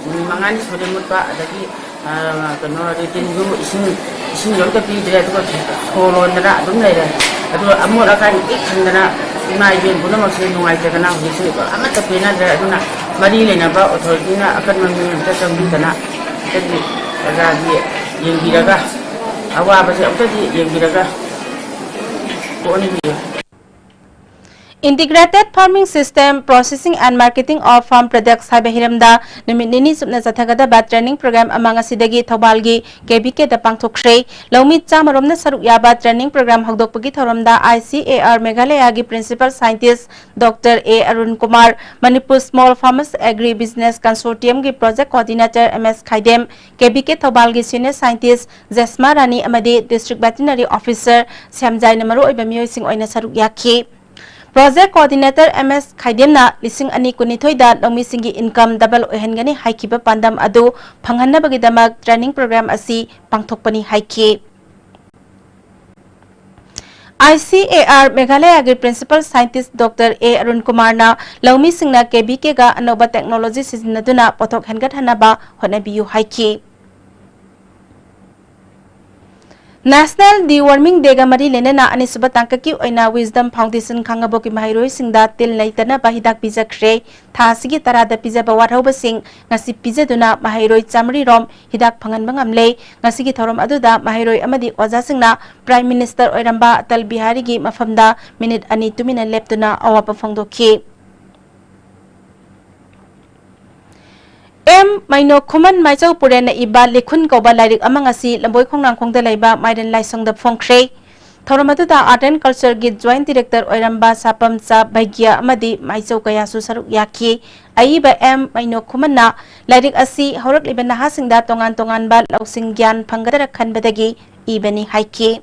ꯅꯨꯃꯤꯠ ꯃꯉꯥꯅꯤ ꯁꯨꯔꯦ ꯃꯨꯠꯄ, ꯑꯗꯒꯤ, ꯑ, ꯀꯩꯅꯣ, latrine ꯁꯨ ꯏꯁꯤꯡ, ꯏꯁꯤꯡꯁꯨ ꯑꯝꯇ ꯄꯤꯗ꯭ꯔꯦ, ꯑꯗꯨꯒ ꯁꯣ ꯂꯣꯟꯗꯅ ꯑꯗꯨꯝ ꯂꯩꯔꯦ꯫ ꯑꯗꯨꯒ ꯑꯃꯣꯠ ꯑꯀꯥꯏ ꯄꯤꯛ ꯊꯟꯗꯅ ꯏꯃꯥ ꯏꯕꯦꯟ ꯄꯨꯝꯅꯃꯛꯁꯦ ꯅꯨꯡꯉꯥꯏꯇꯗꯅ ꯍꯧꯖꯤꯛꯁꯨ ꯑꯃꯠꯇ ꯄꯦꯟꯅꯗ꯭ꯔꯦ꯫ ꯑꯗꯨꯅ ꯃꯔꯤ ꯂꯩꯅꯕ authority ꯅ ꯑꯀꯟꯕ ꯃꯤ ꯑꯝꯇ ꯆꯪꯕꯤꯗꯅ ꯑꯝꯇꯗꯤ ꯄ꯭ꯔꯖꯥꯒꯤ ꯌꯦꯡꯕꯤꯔꯒ, ꯑꯋꯥꯕꯁꯦ ꯑꯝꯇꯗꯤ ꯌꯦꯡꯕꯤꯔꯒ ꯀꯣꯛꯍꯟꯕꯤꯌꯨ꯫ Integrated Farming System, Processing and Marketing of Farm Products ꯍꯥꯏꯕ ꯍꯤꯔꯝꯗ ꯅꯨꯃꯤꯠ ꯅꯤꯅꯤ ꯆꯨꯞꯅ ꯆꯠꯊꯒꯗꯕ training program ꯑꯃ ꯉꯁꯤꯗꯒꯤ ꯊꯧꯕꯥꯜꯒꯤ K V K ꯗ ꯄꯥꯡꯊꯣꯛꯈ꯭ꯔꯦ꯫ ꯂꯧꯃꯤ ꯆꯥꯝꯃꯔꯣꯝꯅ ꯁꯔꯨꯛ ꯌꯥꯕ training program ꯍꯧꯗꯣꯛꯄꯒꯤ ꯊꯧꯔꯝꯗ I C A R Meghalaya ꯒꯤ Principal Scientist Doctor A Arun Kumar, Manipur Small Farmers Agri Business Consortium ꯒꯤ Project Coordinator M S ꯈꯥꯏꯗꯦꯝ, K V K ꯊꯧꯕꯥꯜꯒꯤ Senior Scientist ꯖꯦꯁꯃꯥ ꯔꯥꯅꯤ ꯑꯃꯗꯤ District Veterinary Officer ꯁ꯭ꯌꯥꯝꯖꯥꯏꯅ ꯃꯔꯨꯑꯣꯏꯕ ꯃꯤꯑꯣꯏꯁꯤꯡ ꯑꯣꯏꯅ ꯁꯔꯨꯛ ꯌꯥꯈꯤ꯫ Project Coordinator M S ꯈꯥꯏꯗꯦꯝꯅ ꯂꯤꯁꯤꯡ ꯑꯅꯤ ꯀꯨꯟꯅꯤꯊꯣꯏꯗ ꯂꯧꯃꯤꯁꯤꯡꯒꯤ income double ꯑꯣꯏꯍꯟꯒꯅꯤ ꯍꯥꯏꯈꯤꯕ ꯄꯥꯟꯗꯝ ꯑꯗꯨ ꯐꯪꯍꯟꯅꯕꯒꯤꯗꯃꯛ training program ꯑꯁꯤ ꯄꯥꯡꯊꯣꯛꯄꯅꯤ ꯍꯥꯏꯈꯤ꯫ I C A R Meghalaya ꯒꯤ Principal Scientist Doctor A Arun ꯀꯨꯃꯥꯔꯅ ꯂꯧꯃꯤꯁꯤꯡꯅ K V K ꯒ ꯑꯅꯧꯕ technology ꯁꯤꯖꯤꯟꯅꯗꯨꯅ ꯄꯣꯠꯊꯣꯛ ꯍꯦꯟꯒꯠꯍꯟꯅꯕ ꯍꯣꯠꯅꯕꯤꯌꯨ ꯍꯥꯏꯈꯤ꯫ National Deworming Day ꯒ ꯃꯔꯤ ꯂꯩꯅꯅ ꯑꯅꯤꯁꯨꯕ ꯇꯥꯡꯀꯛꯀꯤ ꯑꯣꯏꯅ Wisdom Foundation ꯈꯥꯉꯕꯣꯛꯀꯤ ꯃꯍꯩꯔꯣꯏꯁꯤꯡꯗ ꯇꯤꯜ ꯂꯩꯇꯅꯕ ꯍꯤꯗꯥꯛ ꯄꯤꯖꯈ꯭ꯔꯦ꯫ ꯊꯥ ꯑꯁꯤꯒꯤ ꯇꯔꯥꯗ ꯄꯤꯖꯕ ꯋꯥꯠꯍꯧꯕꯁꯤꯡ ꯉꯁꯤ ꯄꯤꯖꯗꯨꯅ ꯃꯍꯩꯔꯣꯏ ꯆꯥꯃꯔꯤ ꯔꯣꯝ ꯍꯤꯗꯥꯛ ꯐꯪꯍꯟꯕ ꯉꯝꯂꯦ꯫ ꯉꯁꯤꯒꯤ ꯊꯧꯔꯝ ꯑꯗꯨꯗ ꯃꯍꯩꯔꯣꯏ ꯑꯃꯗꯤ ꯑꯣꯖꯥꯁꯤꯡꯅ Prime Minister ꯑꯣꯏꯔꯝꯕ ꯑꯇꯜ ꯕꯤꯍꯥꯔꯤꯒꯤ ꯃꯐꯝꯗ ꯃꯤꯅꯤꯠ ꯑꯅꯤ ꯇꯨꯃꯤꯟꯅ ꯂꯦꯞꯇꯨꯅ ꯑꯋꯥꯕ ꯐꯣꯡꯗꯣꯛꯈꯤ꯫ ꯑꯦꯝ ꯃꯩꯅꯣ ꯈꯨꯃꯟ ꯃꯥꯏꯆꯧ ꯄꯨꯔꯦꯟꯅ ꯏꯕ ꯂꯤꯈꯨꯟ ꯀꯧꯕ ꯂꯥꯏꯔꯤꯛ ꯑꯃ ꯉꯁꯤ ꯂꯝꯕꯣꯏ ꯈꯣꯡꯅꯥꯡꯈꯣꯡꯗ ꯂꯩꯕ ꯃꯥꯏꯔꯦꯟ ꯂꯥꯏꯁꯪꯗ ꯐꯣꯡꯈ꯭ꯔꯦ꯫ ꯊꯧꯔꯝ ꯑꯗꯨꯗ Art and Culture ꯒꯤ Joint Director ꯑꯣꯏꯔꯝꯕ ꯁꯥꯄꯝꯆꯥ ꯕꯩꯒ꯭ꯌ ꯑꯃꯗꯤ ꯃꯥꯏꯆꯧ ꯀꯌꯥꯁꯨ ꯁꯔꯨꯛ ꯌꯥꯈꯤ꯫ ꯑꯏꯕ ꯑꯦꯝ ꯃꯩꯅꯣ ꯈꯨꯃꯟꯅ ꯂꯥꯏꯔꯤꯛ ꯑꯁꯤ ꯍꯧꯔꯛꯂꯤꯕ ꯅꯍꯥꯁꯤꯡꯗ ꯇꯣꯉꯥꯟ ꯇꯣꯉꯥꯟꯕ ꯂꯧꯁꯤꯡ ꯒ꯭ꯌꯥꯟ ꯐꯪꯒꯗ꯭ꯔꯥ ꯈꯟꯕꯗꯒꯤ ꯏꯕꯅꯤ ꯍꯥꯏꯈꯤ꯫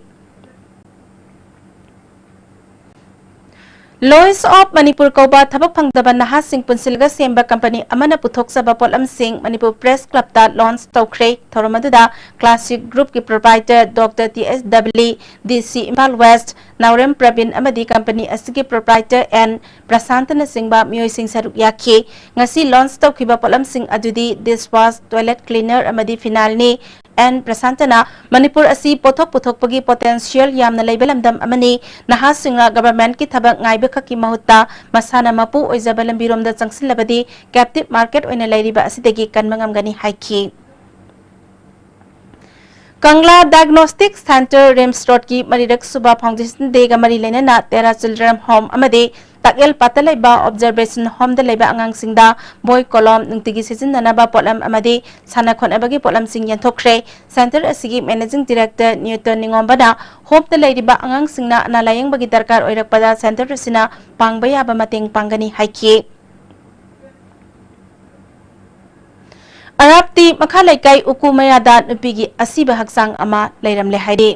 Lois of Manipur ꯀꯧꯕ ꯊꯕꯛ ꯐꯪꯗꯕ ꯅꯍꯥꯁꯤꯡ ꯄꯨꯟꯁꯤꯜꯂꯒ ꯁꯦꯝꯕ ꯀꯝꯄꯅꯤ ꯑꯃꯅ ꯄꯨꯊꯣꯛꯆꯕ ꯄꯣꯠꯂꯝꯁꯤꯡ ꯃꯅꯤꯄꯨꯔ ꯄ꯭ꯔꯦꯁ ꯀ꯭ꯂꯕꯇ ꯂꯣꯟꯆ ꯇꯧꯈ꯭ꯔꯦ꯫ ꯊꯧꯔꯝ ꯑꯗꯨꯗ ꯀ꯭ꯂꯥꯁꯤꯛ ꯒ꯭ꯔꯨꯞꯀꯤ ꯄ꯭ꯔꯣꯄ꯭ꯔꯥꯏꯇꯔ ꯗꯣꯛꯇꯔ ꯇꯤ ꯑꯦꯁ ꯗꯕꯂꯤ, ꯗꯤ ꯁꯤ ꯏꯝꯐꯥꯜ ꯋꯦꯁ꯭ꯠ, ꯅꯥꯎꯔꯦꯝ ꯄ꯭ꯔꯕꯤꯟ ꯑꯃꯗꯤ ꯀꯝꯄꯅꯤ ꯑꯁꯤꯒꯤ ꯄ꯭ꯔꯣꯄ꯭ꯔꯥꯏꯇꯔ ꯑꯦꯟ ꯄ꯭ꯔꯁꯥꯟꯇꯅꯆꯤꯡꯕ ꯃꯤꯑꯣꯏꯁꯤꯡ ꯁꯔꯨꯛ ꯌꯥꯈꯤ꯫ ꯉꯁꯤ ꯂꯣꯟꯆ ꯇꯧꯈꯤꯕ ꯄꯣꯠꯂꯝꯁꯤꯡ ꯑꯗꯨꯗꯤ ꯗꯤꯁꯋꯥꯁ, ꯇꯣꯏꯂꯦꯠ ꯀ꯭ꯂꯤꯅꯔ ꯑꯃꯗꯤ ꯐꯤꯅꯥꯏꯜꯅꯤ꯫ ꯑꯦꯟ ꯄ꯭ꯔꯁꯥꯟꯇꯅ ꯃꯅꯤꯄꯨꯔ ꯑꯁꯤ ꯄꯣꯠꯊꯣꯛ ꯄꯨꯊꯣꯛꯄꯒꯤ ꯄꯣꯇꯦꯟꯁꯤꯌꯦꯜ ꯌꯥꯝꯅ ꯂꯩꯕ ꯂꯝꯗꯝ ꯑꯃꯅꯤ꯫ ꯅꯍꯥꯁꯤꯡꯅ ꯒꯚꯔꯟꯃꯦꯟꯠꯀꯤ ꯊꯕꯛ ꯉꯥꯏꯕꯈꯛꯀꯤ ꯃꯍꯨꯠꯇ ꯃꯁꯥꯅ ꯃꯄꯨ ꯑꯣꯏꯖꯕ ꯂꯝꯕꯤꯔꯣꯝꯗ ꯆꯪꯁꯤꯜꯂꯕꯗꯤ ꯀꯦꯞꯇꯤꯚ ꯃꯥꯔꯀꯦꯠ ꯑꯣꯏꯅ ꯂꯩꯔꯤꯕ ꯑꯁꯤꯗꯒꯤ ꯀꯟꯕ ꯉꯝꯒꯅꯤ ꯍꯥꯏꯈꯤ꯫ ꯀꯪꯂꯥ ꯗꯥꯏꯒꯅꯣꯁ꯭ꯇꯤꯛ ꯁꯦꯟꯇꯔ, ꯔꯤꯝꯁ ꯔꯣꯗꯀꯤ ꯃꯔꯤꯔꯛ ꯁꯨꯕ ꯐꯥꯎꯟꯗꯦꯁꯟ ꯗꯦꯒ ꯃꯔꯤ ꯂꯩꯅꯅ ꯇꯦꯔꯥ ꯆꯤꯜꯗ꯭ꯔꯦꯟ ꯍꯣꯝ ꯑꯃꯗꯤ ꯇꯥꯛꯌꯦꯜ ꯄꯥꯠꯇ ꯂꯩꯕ ꯑꯣꯕꯖꯔꯕꯦꯁꯟ ꯍꯣꯝꯗ ꯂꯩꯕ ꯑꯉꯥꯡꯁꯤꯡꯗ ꯕꯣꯏ, ꯀꯣꯂꯣꯝ, ꯅꯨꯡꯇꯤꯒꯤ ꯁꯤꯖꯤꯟꯅꯅꯕ ꯄꯣꯠꯂꯝ ꯑꯃꯗꯤ ꯁꯥꯟꯅ ꯈꯣꯠꯅꯕꯒꯤ ꯄꯣꯠꯂꯝꯁꯤꯡ ꯌꯦꯟꯊꯣꯛꯈ꯭ꯔꯦ꯫ ꯁꯦꯟꯇꯔ ꯑꯁꯤꯒꯤ ꯃꯦꯅꯦꯖꯤꯡ ꯗꯤꯔꯦꯛꯇꯔ ꯅ꯭ꯌꯨꯇꯟ ꯅꯤꯉꯣꯝꯕꯅ ꯍꯣꯝꯗ ꯂꯩꯔꯤꯕ ꯑꯉꯥꯡꯁꯤꯡꯅ ꯑꯅꯥ ꯂꯥꯌꯦꯡꯕꯒꯤ ꯗꯔꯀꯥꯔ ꯑꯣꯏꯔꯛꯄꯗ ꯁꯦꯟꯇꯔ ꯑꯁꯤꯅ ꯄꯥꯡꯕ ꯌꯥꯕ ꯃꯇꯦꯡ ꯄꯥꯡꯒꯅꯤ ꯍꯥꯏꯈꯤ꯫ ꯑꯔꯥꯞꯇꯤ ꯃꯈꯥ ꯂꯩꯀꯥꯏ ꯎꯀꯨ ꯃꯌꯥꯗ ꯅꯨꯄꯤꯒꯤ ꯑꯁꯤꯕ ꯍꯛꯆꯥꯡ ꯑꯃ ꯂꯩꯔꯝꯂꯦ ꯍꯥꯏꯔꯤ꯫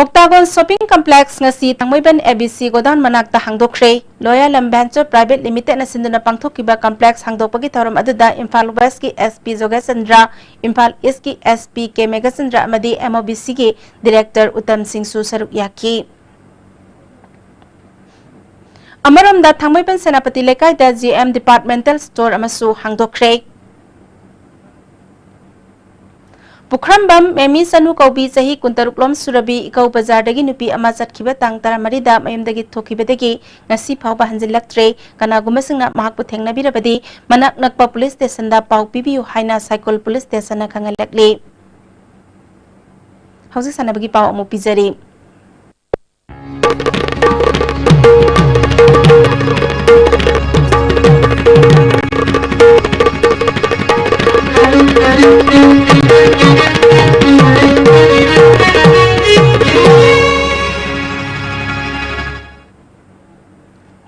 ꯑꯣꯛꯇꯥꯒꯣꯟ ꯁꯣꯄꯤꯡ ꯀꯝꯄ꯭ꯂꯦꯛꯁ ꯉꯁꯤ ꯊꯥꯡꯃꯩꯕꯟ ꯑꯦ ꯕꯤ ꯁꯤ ꯒꯣꯗꯥꯎꯟ ꯃꯅꯥꯛꯇ ꯍꯥꯡꯗꯣꯛꯈ꯭ꯔꯦ꯫ ꯂꯣꯌꯥꯂꯝ ꯚꯦꯟꯆꯔ ꯄ꯭ꯔꯥꯏꯚꯦꯠ ꯂꯤꯃꯤꯇꯦꯗꯅ ꯁꯤꯟꯗꯨꯅ ꯄꯥꯡꯊꯣꯛꯈꯤꯕ ꯀꯝꯄ꯭ꯂꯦꯛꯁ ꯍꯥꯡꯗꯣꯛꯄꯒꯤ ꯊꯧꯔꯝ ꯑꯗꯨꯗ Imphal ꯋꯦꯁ꯭ꯠꯀꯤ S P ꯖꯣꯒꯦꯁ Chandra, Imphal ꯏꯁ꯭ꯠꯀꯤ S P K Meghachandra ꯑꯃꯗꯤ ꯑꯦꯝ ꯑꯣ ꯕꯤ ꯁꯤꯒꯤ ꯗꯤꯔꯦꯛꯇꯔ ꯎꯇꯝ ꯁꯤꯡꯁꯨ ꯁꯔꯨꯛ ꯌꯥꯈꯤ꯫ ꯑꯃꯔꯣꯝꯗ ꯊꯥꯡꯃꯩꯕꯟ ꯁꯦꯅꯥꯄꯇꯤ ꯂꯩꯀꯥꯏꯗ ꯖꯤ ꯑꯦꯝ ꯗꯤꯄꯥꯔꯠꯃꯦꯟꯇꯦꯜ ꯁ꯭ꯇꯣꯔ ꯑꯃꯁꯨ ꯍꯥꯡꯗꯣꯛꯈ꯭ꯔꯦ꯫ ꯄꯨꯈ꯭ꯔꯝꯕꯝ ꯃꯦꯃꯤ ꯆꯅꯨ ꯀꯧꯕꯤ, ꯆꯍꯤ ꯀꯨꯟꯇꯔꯨꯛ ꯂꯣꯝ ꯁꯨꯔꯕꯤ, ꯏꯀꯧ ꯕꯖꯥꯔꯗꯒꯤ ꯅꯨꯄꯤ ꯑꯃ ꯆꯠꯈꯤꯕ ꯇꯥꯡ ꯇꯔꯥꯃꯔꯤꯗ ꯃꯌꯨꯝꯗꯒꯤ ꯊꯣꯛꯈꯤꯕꯗꯒꯤ ꯉꯁꯤ ꯐꯥꯎꯕ ꯍꯟꯖꯤꯜꯂꯛꯇ꯭ꯔꯦ꯫ ꯀꯅꯥꯒꯨꯝꯕꯁꯤꯡꯅ ꯃꯍꯥꯛꯄꯨ ꯊꯦꯡꯅꯕꯤꯔꯕꯗꯤ ꯃꯅꯥꯛ ꯅꯛꯄ ꯄꯨꯂꯤꯁ ꯁ꯭ꯇꯦꯁꯟꯗ ꯄꯥꯎ ꯄꯤꯕꯤꯌꯨ ꯍꯥꯏꯅ ꯁꯥꯏꯀꯣꯜ ꯄꯨꯂꯤꯁ ꯁ꯭ꯇꯦꯁꯟꯅ ꯈꯪꯍꯜꯂꯛꯂꯤ꯫ ꯍꯧꯖꯤꯛ ꯁꯥꯟꯅꯕꯒꯤ ꯄꯥꯎ ꯑꯃꯨꯛ ꯄꯤꯖꯔꯤ꯫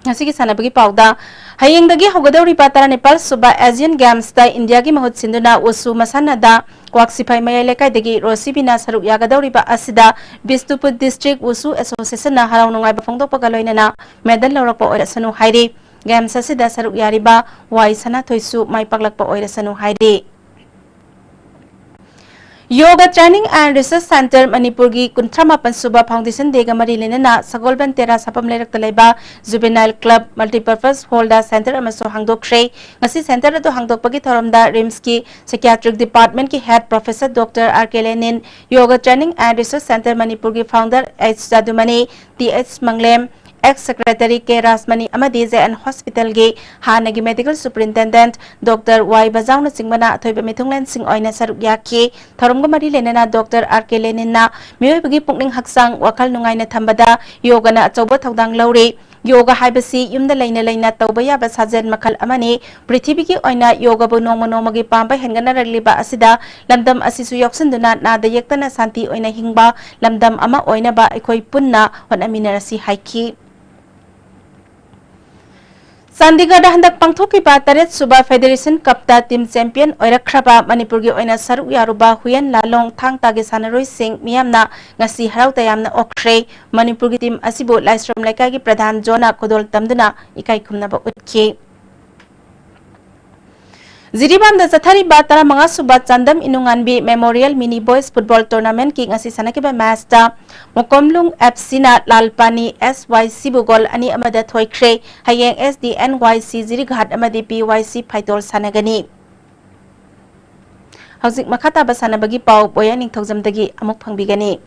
ꯉꯁꯤꯒꯤ ꯁꯥꯟꯅꯕꯒꯤ ꯄꯥꯎꯗ, ꯍꯌꯦꯡꯗꯒꯤ ꯍꯧꯒꯗꯧꯔꯤꯕ ꯇꯔꯥꯅꯤꯄꯥꯜ ꯁꯨꯕ Asian Games ꯇ ꯏꯟꯗꯤꯌꯥꯒꯤ ꯃꯍꯨꯠ ꯁꯤꯟꯗꯨꯅ ꯋꯨꯁꯨ ꯃꯁꯥꯟꯅꯗ ꯀ꯭ꯋꯥꯛꯁꯤꯐꯥꯏ ꯃꯌꯥꯏ ꯂꯩꯀꯥꯏꯗꯒꯤ ꯔꯣꯁꯤꯕꯤꯅ ꯁꯔꯨꯛ ꯌꯥꯒꯗꯧꯔꯤꯕ ꯑꯁꯤꯗ ꯕꯤꯁꯅꯨꯄꯨꯔ District Wushu Association ꯅ ꯍꯔꯥꯎ ꯅꯨꯡꯉꯥꯏꯕ ꯐꯣꯡꯗꯣꯛꯄꯒ ꯂꯣꯏꯅꯅ medal ꯂꯧꯔꯛꯄ ꯑꯣꯏꯔꯁꯅꯨ ꯍꯥꯏꯔꯤ꯫ Games ꯑꯁꯤꯗ ꯁꯔꯨꯛ ꯌꯥꯔꯤꯕ ꯋꯥꯏ ꯁꯅꯥꯊꯣꯏꯁꯨ ꯃꯥꯏ ꯄꯥꯛꯂꯛꯄ ꯑꯣꯏꯔꯁꯅꯨ ꯍꯥꯏꯔꯤ꯫ Yoga Training and Research Centre ꯃꯅꯤꯄꯨꯔꯒꯤ ꯀꯨꯟꯊ꯭ꯔꯥ ꯃꯥꯄꯟ ꯁꯨꯕ Foundation Day ꯒ ꯃꯔꯤ ꯂꯩꯅꯅ ꯁꯒꯣꯜꯕꯟ ꯇꯦꯔꯥ ꯁꯥꯐꯝ ꯂꯩꯔꯛꯇ ꯂꯩꯕ Juvenile Club Multipurpose Hall ꯗ centre ꯑꯃꯁꯨ ꯍꯥꯡꯗꯣꯛꯈ꯭ꯔꯦ꯫ ꯉꯁꯤ centre ꯑꯗꯨ ꯍꯥꯡꯗꯣꯛꯄꯒꯤ ꯊꯧꯔꯝꯗ RIMS ꯀꯤ Psychiatric Department ꯀꯤ Head Professor Doctor R K Lenin, Yoga Training and Research Centre ꯃꯅꯤꯄꯨꯔꯒꯤ founder H ꯖꯥꯗꯨꯃꯅꯤ, T H ꯃꯪꯂꯦꯝ, Ex Secretary K Rajmani ꯑꯃꯗꯤ J N Hospital ꯒꯤ ꯍꯥꯟꯅꯒꯤ Medical Superintendent Doctor Y ꯕꯖꯥꯎꯅꯆꯤꯡꯕꯅ ꯑꯊꯣꯏꯕ ꯃꯤꯊꯨꯡꯂꯦꯟꯁꯤꯡ ꯑꯣꯏꯅ ꯁꯔꯨꯛ ꯌꯥꯈꯤ꯫ ꯊꯧꯔꯝꯒ ꯃꯔꯤ ꯂꯩꯅꯅ Doctor R K Lenin ꯅ ꯃꯤꯑꯣꯏꯕꯒꯤ ꯄꯨꯛꯅꯤꯡ ꯍꯛꯆꯥꯡ ꯋꯥꯈꯜ ꯅꯨꯡꯉꯥꯏꯅ ꯊꯝꯕꯗ ꯌꯣꯒꯅ ꯑꯆꯧꯕ ꯊꯧꯗꯥꯡ ꯂꯧꯔꯤ꯫ ꯌꯣꯒ ꯍꯥꯏꯕꯁꯤ ꯌꯨꯝꯗ ꯂꯩꯅ ꯂꯩꯅ ꯇꯧꯕ ꯌꯥꯕ ꯁꯥꯖꯦꯜ ꯃꯈꯜ ꯑꯃꯅꯤ꯫ ꯄ꯭ꯔꯤꯊꯤꯕꯤꯒꯤ ꯑꯣꯏꯅ ꯌꯣꯒꯕꯨ ꯅꯣꯡꯃ ꯅꯣꯡꯃꯒꯤ ꯄꯥꯝꯕ ꯍꯦꯟꯒꯠꯅꯔꯛꯂꯤꯕ ꯑꯁꯤꯗ ꯂꯝꯗꯝ ꯑꯁꯤꯁꯨ ꯌꯥꯎꯁꯤꯟꯗꯨꯅ ꯅꯥꯗ ꯌꯦꯛꯇꯅ ꯁꯥꯟꯇꯤ ꯑꯣꯏꯅ ꯍꯤꯡꯕ ꯂꯝꯗꯝ ꯑꯃ ꯑꯣꯏꯅꯕ ꯑꯩꯈꯣꯏ ꯄꯨꯟꯅ ꯍꯣꯠꯅꯃꯤꯟꯅꯔꯁꯤ ꯍꯥꯏꯈꯤ꯫ ꯆꯥꯟꯗꯤꯒꯔꯗ ꯍꯟꯗꯛ ꯄꯥꯡꯊꯣꯛꯈꯤꯕ ꯇꯔꯦꯠ ꯁꯨꯕ Federation Cup ꯇ team champion ꯑꯣꯏꯔꯛꯈ꯭ꯔꯕ ꯃꯅꯤꯄꯨꯔꯒꯤ ꯑꯣꯏꯅ ꯁꯔꯨꯛ ꯌꯥꯔꯨꯕ ꯍꯨꯌꯦꯟ ꯂꯥꯂꯣꯡ ꯊꯥꯡ ꯇꯥꯒꯤ ꯁꯥꯟꯅꯔꯣꯏꯁꯤꯡ ꯃꯤꯌꯥꯝꯅ ꯉꯁꯤ ꯍꯔꯥꯎ ꯇꯌꯥꯝꯅ ꯑꯣꯛꯈ꯭ꯔꯦ꯫ ꯃꯅꯤꯄꯨꯔꯒꯤ team ꯑꯁꯤꯕꯨ ꯂꯥꯏꯁ꯭ꯔꯝ ꯂꯩꯀꯥꯏꯒꯤ ꯄ꯭ꯔꯙꯥꯟ ꯖꯣꯟꯅ ꯈꯨꯗꯣꯜ ꯇꯝꯗꯨꯅ ꯏꯀꯥꯏ ꯈꯨꯝꯅꯕ ꯎꯠꯈꯤ꯫ ꯖꯤꯔꯤꯕꯥꯝꯗ ꯆꯠꯊꯔꯤꯕ ꯇꯔꯥꯃꯉꯥ ꯁꯨꯕ Chandam ꯏꯅꯨꯉꯥꯟꯕꯤ Memorial Mini Boys Football Tournament ꯀꯤ ꯉꯁꯤ ꯁꯥꯟꯅꯈꯤꯕ match ꯇ ꯃꯣꯀꯣꯝꯂꯨꯡ F C ꯅ ꯂꯥꯜꯄꯥꯅꯤ S Y C ꯕꯨ goal ꯑꯅꯤ ꯑꯃꯗ ꯊꯣꯏꯈ꯭ꯔꯦ꯫ ꯍꯌꯦꯡ S D N Y C ꯖꯤꯔꯤꯘꯥꯠ ꯑꯃꯗꯤ P Y C ꯐꯥꯏꯇꯣꯜ ꯁꯥꯟꯅꯒꯅꯤ꯫ ꯍꯧꯖꯤꯛ ꯃꯈꯥ ꯇꯥꯕ ꯁꯥꯟꯅꯕꯒꯤ ꯄꯥꯎ ꯕꯣꯌꯥ ꯅꯤꯡꯊꯧꯖꯝꯗꯒꯤ ꯑꯃꯨꯛ ꯐꯪꯕꯤꯒꯅꯤ꯫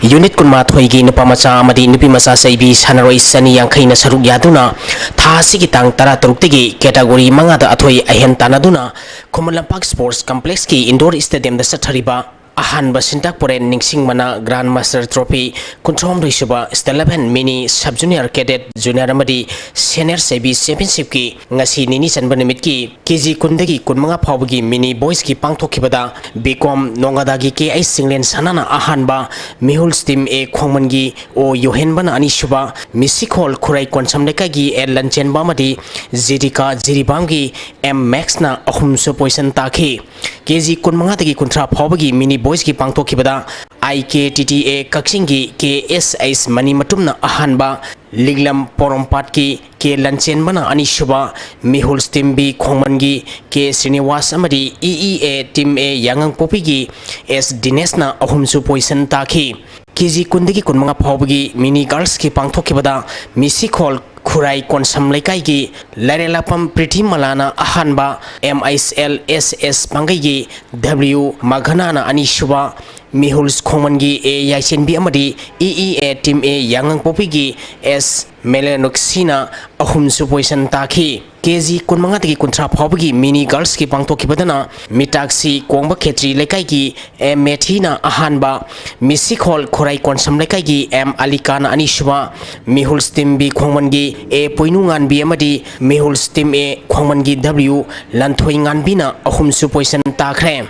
Unit ꯀꯨꯟꯃꯥꯊꯣꯏꯒꯤ ꯅꯨꯄꯥ ꯃꯆꯥ ꯑꯃꯗꯤ ꯅꯨꯄꯤ ꯃꯆꯥ ꯆꯩꯕꯤ ꯁꯥꯟꯅꯔꯣꯏ ꯆꯅꯤ ꯌꯥꯡꯈꯩꯅ ꯁꯔꯨꯛ ꯌꯥꯗꯨꯅ ꯊꯥ ꯑꯁꯤꯒꯤ ꯇꯥꯡ ꯇꯔꯥꯇꯔꯨꯛꯇꯒꯤ category ꯃꯉꯥꯗ ꯑꯊꯣꯏ ꯑꯍꯦꯟ ꯇꯥꯟꯅꯗꯨꯅ ꯈꯨꯃꯟ ꯂꯝꯄꯥꯛ Sports Complex ꯀꯤ indoor stadium ꯗ ꯆꯠꯊꯔꯤꯕ ꯑꯍꯥꯟꯕ ꯁꯤꯟꯇꯥꯛ ꯄꯣꯔꯦꯟ ꯅꯤꯡꯁꯤꯡꯕꯅ Grandmaster Trophy, ꯀꯨꯟꯊ꯭ꯔꯥꯍꯨꯝꯗꯣꯏ ꯁꯨꯕ State Level Mini, Sub Junior, Cadet, Junior ꯑꯃꯗꯤ Senior ꯆꯩꯕꯤ Championshipꯀꯤ ꯉꯁꯤ ꯅꯤꯅꯤ ꯆꯟꯕ ꯅꯨꯃꯤꯠꯀꯤ KG ꯀꯨꯟꯗꯒꯤ ꯀꯨꯟꯃꯉꯥ ꯐꯥꯎꯕꯒꯤ Mini Boysꯀꯤ ꯄꯥꯡꯊꯣꯛꯈꯤꯕꯗ ꯕꯤꯀꯣꯝ ꯅꯣꯉꯥꯗꯥꯒꯤ KH ꯁꯤꯡꯂꯦꯟ ꯁꯅꯥꯅ ꯑꯍꯥꯟꯕ, ꯃꯤꯍꯨꯜꯁ Team A ꯈꯣꯡꯃꯟꯒꯤ ꯑꯣ ꯌꯣꯍꯦꯟꯕꯅ ꯑꯅꯤꯁꯨꯕ, ꯃꯤꯁꯤꯈꯣꯜ ꯈꯨꯔꯥꯏ ꯀꯣꯟꯁꯝ ꯂꯩꯀꯥꯏꯒꯤ ꯑꯦ ꯂꯟꯆꯦꯟꯕ ꯑꯃꯗꯤ ꯖꯤꯗꯤꯀꯥ ꯖꯤꯔꯤꯕꯥꯝꯒꯤ ꯑꯦꯝ ꯃꯦꯛꯁꯅ ꯑꯍꯨꯝꯁꯨ position ꯇꯥꯈꯤ꯫ KG ꯀꯨꯟꯃꯉꯥꯗꯒꯤ ꯀꯨꯟꯊ꯭ꯔꯥ ꯐꯥꯎꯕꯒꯤ Mini Boysꯀꯤ ꯄꯥꯡꯊꯣꯛꯈꯤꯕꯗ IKTTA ꯀꯛꯆꯤꯡꯒꯤ KSH ꯃꯅꯤꯃꯇꯨꯝꯅ ꯑꯍꯥꯟꯕ, ꯂꯤꯛꯂꯝ ꯄꯣꯔꯣꯝꯄꯥꯠꯀꯤ ꯀꯦ ꯂꯟꯆꯦꯟꯕꯅ ꯑꯅꯤꯁꯨꯕ, ꯃꯤꯍꯨꯜꯁ Team B ꯈꯣꯡꯃꯟꯒꯤ ꯀꯦ ꯁ꯭ꯔꯤꯅꯤꯋꯥꯁ ꯑꯃꯗꯤ EEA Team A ꯌꯥꯉꯥꯡꯄꯣꯛꯄꯤꯒꯤ S ꯗꯤꯅꯦꯁꯅ ꯑꯍꯨꯝꯁꯨ position ꯇꯥꯈꯤ꯫ KG ꯀꯨꯟꯗꯒꯤ ꯀꯨꯟꯃꯉꯥ ꯐꯥꯎꯕꯒꯤ Mini Girlsꯀꯤ ꯄꯥꯡꯊꯣꯛꯈꯤꯕꯗ ꯃꯤꯁꯤꯈꯣꯜ ꯈꯨꯔꯥꯏ ꯀꯣꯟꯁꯝ ꯂꯩꯀꯥꯏꯒꯤ ꯂꯥꯏꯔꯦꯂꯥꯄꯝ ꯄ꯭ꯔꯤꯇꯤ ꯃꯂꯥꯅ ꯑꯍꯥꯟꯕ, MHLSS ꯄꯥꯡꯒꯩꯒꯤ W ꯃꯥꯘꯅꯥꯅ ꯑꯅꯤꯁꯨꯕ, ꯃꯤꯍꯨꯜꯁ ꯈꯣꯡꯃꯟꯒꯤ ꯑꯦ ꯌꯥꯏꯁꯦꯟꯕꯤ ꯑꯃꯗꯤ EEA Team A ꯌꯥꯉꯥꯡꯄꯣꯛꯄꯤꯒꯤ S ꯃꯦꯂꯦꯅꯣꯛꯁꯤꯅ ꯑꯍꯨꯝꯁꯨ position ꯇꯥꯈꯤ꯫ KG ꯀꯨꯟꯃꯉꯥꯗꯒꯤ ꯀꯨꯟꯊ꯭ꯔꯥ ꯐꯥꯎꯕꯒꯤ Mini Girlsꯀꯤ ꯄꯥꯡꯊꯣꯛꯈꯤꯕꯗꯅ ꯃꯤꯇꯥꯛꯁꯤ ꯀꯣꯡꯕ ꯈꯦꯇ꯭ꯔꯤ ꯂꯩꯀꯥꯏꯒꯤ ꯑꯦꯝ ꯃꯦꯊꯤꯅ ꯑꯍꯥꯟꯕ, ꯃꯤꯁꯤꯈꯣꯜ ꯈꯨꯔꯥꯏ ꯀꯣꯟꯁꯝ ꯂꯩꯀꯥꯏꯒꯤ ꯑꯦꯝ ꯑꯂꯤꯀꯥꯅ ꯑꯅꯤꯁꯨꯕ, ꯃꯤꯍꯨꯜꯁ Team B ꯈꯣꯡꯃꯟꯒꯤ ꯑꯦ ꯄꯣꯏꯅꯨ ꯉꯥꯟꯕꯤ ꯑꯃꯗꯤ ꯃꯤꯍꯨꯜꯁ Team A ꯈꯣꯡꯃꯟꯒꯤ W ꯂꯟꯊꯣꯏ ꯉꯥꯟꯕꯤꯅ ꯑꯍꯨꯝꯁꯨ position ꯇꯥꯈ꯭ꯔꯦ꯫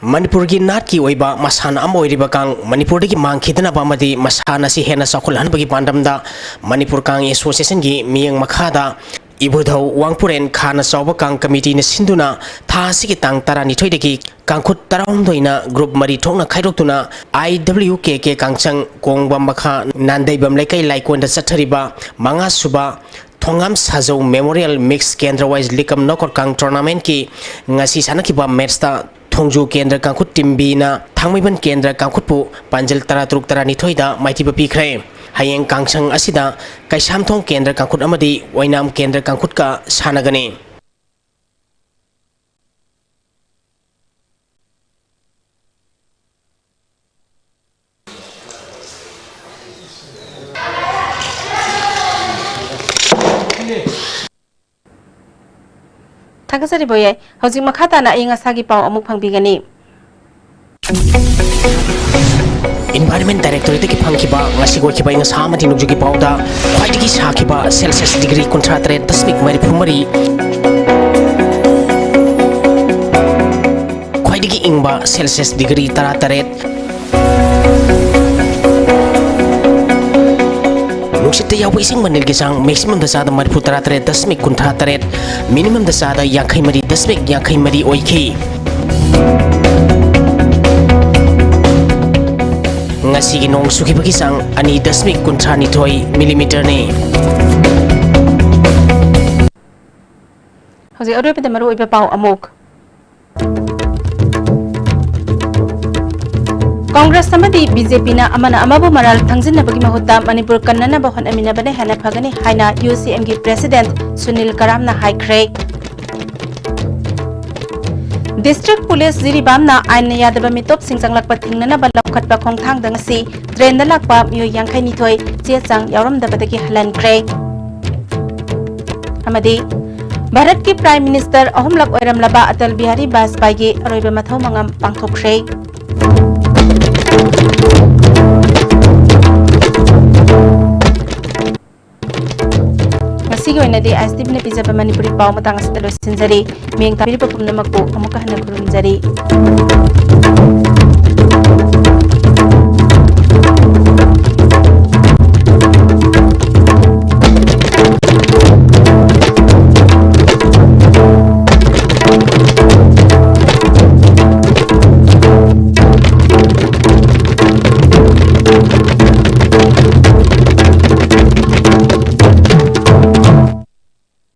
ꯃꯅꯤꯄꯨꯔꯒꯤ ꯅꯥꯠꯀꯤ ꯑꯣꯏꯕ ꯃꯁꯥꯟꯅ ꯑꯃ ꯑꯣꯏꯔꯤꯕ ꯀꯥꯡ ꯃꯅꯤꯄꯨꯔꯗꯒꯤ ꯃꯥꯡꯈꯤꯗꯅꯕ ꯑꯃꯗꯤ ꯃꯁꯥꯟꯅ ꯑꯁꯤ ꯍꯦꯟꯅ ꯆꯥꯎꯈꯠꯍꯟꯕꯒꯤ ꯄꯥꯟꯗꯝꯗ ꯃꯅꯤꯄꯨꯔ ꯀꯥꯡ Associationꯒꯤ ꯃꯤꯠꯌꯦꯡ ꯃꯈꯥꯗ ꯏꯕꯨꯙꯧ ꯋꯥꯡꯄꯨꯔꯦꯟ ꯈꯥꯅ ꯆꯥꯎꯕ ꯀꯥꯡ ꯀꯃꯤꯇꯤꯅ ꯁꯤꯟꯗꯨꯅ ꯊꯥ ꯑꯁꯤꯒꯤ ꯇꯥꯡ ꯇꯔꯥꯅꯤꯊꯣꯏꯗꯒꯤ ꯀꯥꯡꯈꯨꯠ ꯇꯔꯥꯍꯨꯝꯗꯣꯏꯅ group ꯃꯔꯤ ꯊꯣꯛꯅ ꯈꯥꯏꯗꯣꯛꯇꯨꯅ IWKK ꯀꯥꯡꯆꯪ ꯀꯣꯡꯕ ꯃꯈꯥ ꯅꯥꯟꯗꯩꯕꯝ ꯂꯩꯀꯥꯏ ꯂꯥꯏꯀꯣꯟꯗ ꯆꯠꯊꯔꯤꯕ ꯃꯉꯥꯁꯨꯕ ꯊꯣꯉꯥꯝ ꯁꯥꯖꯧ Memorial Mix Gender Wise Lick Up Knockout ꯀꯥꯡ Tournamentꯀꯤ ꯉꯁꯤ ꯁꯥꯟꯅꯈꯤꯕ matchꯇ ꯊꯣꯡꯖꯨ ꯀꯦꯟꯗ꯭ꯔ ꯀꯥꯡꯈꯨꯠ Team Bꯅ ꯊꯥꯡꯃꯩꯕꯟ ꯀꯦꯟꯗ꯭ꯔ ꯀꯥꯡꯈꯨꯠꯄꯨ ꯄꯥꯟꯖꯜ ꯇꯔꯥ ꯇꯔꯨꯛ ꯇꯔꯥꯅꯤꯊꯣꯏꯗ ꯃꯥꯏꯊꯤꯕ ꯄꯤꯈ꯭ꯔꯦ꯫ ꯍꯌꯦꯡ ꯀꯥꯡꯁꯪ ꯑꯁꯤꯗ ꯀꯩꯁꯥꯝꯊꯣꯡ ꯀꯦꯟꯗ꯭ꯔ ꯀꯥꯡꯈꯨꯠ ꯑꯃꯗꯤ ꯑꯣꯏꯅꯥꯝ ꯀꯦꯟꯗ꯭ꯔ ꯀꯥꯡꯈꯨꯠꯀ ꯁꯥꯟꯅꯒꯅꯤ꯫ ꯊꯥꯒꯠꯆꯔꯤ ꯕꯣꯌꯥꯏ꯫ ꯍꯧꯖꯤꯛ ꯃꯈꯥ ꯇꯥꯅ ꯑꯏꯪ ꯑꯁꯥꯒꯤ ꯄꯥꯎ ꯑꯃꯨꯛ ꯐꯪꯕꯤꯒꯅꯤ꯫ Environment Directorate ꯇꯒꯤ ꯐꯪꯈꯤꯕ ꯉꯁꯤ ꯑꯣꯏꯈꯤꯕ ꯑꯏꯪ ꯑꯁꯥ ꯑꯃꯗꯤ ꯅꯣꯡꯖꯨꯒꯤ ꯄꯥꯎꯗ ꯈ꯭ꯋꯥꯏꯗꯒꯤ ꯁꯥꯈꯤꯕ Celsius degree ꯀꯨꯟꯊ꯭ꯔꯥ ꯇꯔꯦꯠ ꯗꯁꯃꯤꯛ ꯃꯔꯤꯐꯨ ꯃꯔꯤ, ꯈ꯭ꯋꯥꯏꯗꯒꯤ ꯏꯪꯕ Celsius degree ꯇꯔꯥ ꯇꯔꯦꯠ, ꯅꯨꯡꯁꯤꯠꯇ ꯌꯥꯎꯕ ꯏꯁꯤꯡ ꯃꯅꯤꯜꯒꯤ ꯆꯥꯡ maximum ꯗ ꯆꯥꯗ ꯃꯔꯤꯐꯨ ꯇꯔꯥ ꯇꯔꯦꯠ ꯗꯁꯃꯤꯛ ꯀꯨꯟꯊ꯭ꯔꯥ ꯇꯔꯦꯠ, minimum ꯗ ꯆꯥꯗ ꯌꯥꯡꯈꯩ ꯃꯔꯤ ꯗꯁꯃꯤꯛ ꯌꯥꯡꯈꯩ ꯃꯔꯤ ꯑꯣꯏꯈꯤ꯫ ꯉꯁꯤꯒꯤ ꯅꯣꯡ ꯆꯨꯈꯤꯕꯒꯤ ꯆꯥꯡ ꯑꯅꯤ ꯗꯁꯃꯤꯛ ꯀꯨꯟꯊ꯭ꯔꯥ ꯅꯤꯊꯣꯏ millimeter ꯅꯤ꯫ ꯍꯧꯖꯤꯛ ꯑꯔꯣꯏꯕꯗ ꯃꯔꯨꯑꯣꯏꯕ ꯄꯥꯎ ꯑꯃꯨꯛ꯫ ꯀꯣꯡꯒ꯭ꯔꯦꯁ ꯑꯃꯗꯤ ꯕꯤ ꯖꯦ ꯄꯤꯅ ꯑꯃꯅ ꯑꯃꯕꯨ ꯃꯔꯥꯜ ꯊꯪꯖꯤꯟꯅꯕꯒꯤ ꯃꯍꯨꯠꯇ ꯃꯅꯤꯄꯨꯔ ꯀꯟꯅꯅꯕ ꯍꯣꯠꯅꯃꯤꯟꯅꯕꯅ ꯍꯦꯟꯅ ꯐꯒꯅꯤ ꯍꯥꯏꯅ ꯌꯨ ꯁꯤ ꯑꯦꯝꯒꯤ president ꯁꯨꯅꯤꯜ ꯀꯔꯥꯝꯅ ꯍꯥꯏꯈ꯭ꯔꯦ꯫ District Police ꯖꯤꯔꯤꯕꯥꯝꯅ ꯑꯥꯏꯟꯅ ꯌꯥꯗꯕ ꯃꯤꯇꯣꯞꯁꯤꯡ ꯆꯪꯂꯛꯄ ꯊꯤꯡꯅꯅꯕ ꯂꯧꯈꯠꯄ ꯈꯣꯡꯊꯥꯡꯗ ꯉꯁꯤ train ꯗ ꯂꯥꯛꯄ ꯃꯤꯑꯣꯏ ꯌꯥꯡꯈꯩ ꯅꯤꯊꯣꯏ ꯆꯦ ꯆꯥꯡ ꯌꯥꯎꯔꯝꯗꯕꯗꯒꯤ ꯍꯜꯍꯟꯈ꯭ꯔꯦ꯫ ꯑꯃꯗꯤ ꯚꯥꯔꯠꯀꯤ Prime Minister ꯑꯍꯨꯝꯂꯛ ꯑꯣꯏꯔꯝꯂꯕ ꯑꯇꯜ ꯕꯤꯍꯥꯔꯤ ꯕꯥꯖꯄꯥꯏꯒꯤ ꯑꯔꯣꯏꯕ ꯃꯊꯧ ꯃꯉꯝ ꯄꯥꯡꯊꯣꯛꯈ꯭ꯔꯦ꯫ ꯉꯁꯤꯒꯤ ꯑꯣꯏꯅꯗꯤ ꯑꯥꯏ ꯑꯦꯁ ꯇꯤ ꯚꯤꯅ ꯄꯤꯖꯕ ꯃꯅꯤꯄꯨꯔꯤ ꯄꯥꯎ ꯃꯇꯥꯡ ꯑꯁꯤꯗ ꯂꯣꯏꯁꯤꯟꯖꯔꯤ꯫ ꯃꯤꯠꯌꯦꯡ ꯇꯥꯕꯤꯔꯤꯕ ꯄꯨꯝꯅꯃꯛꯄꯨ ꯑꯃꯨꯛꯀ ꯍꯟꯅ ꯈꯨꯔꯨꯝꯖꯔꯤ꯫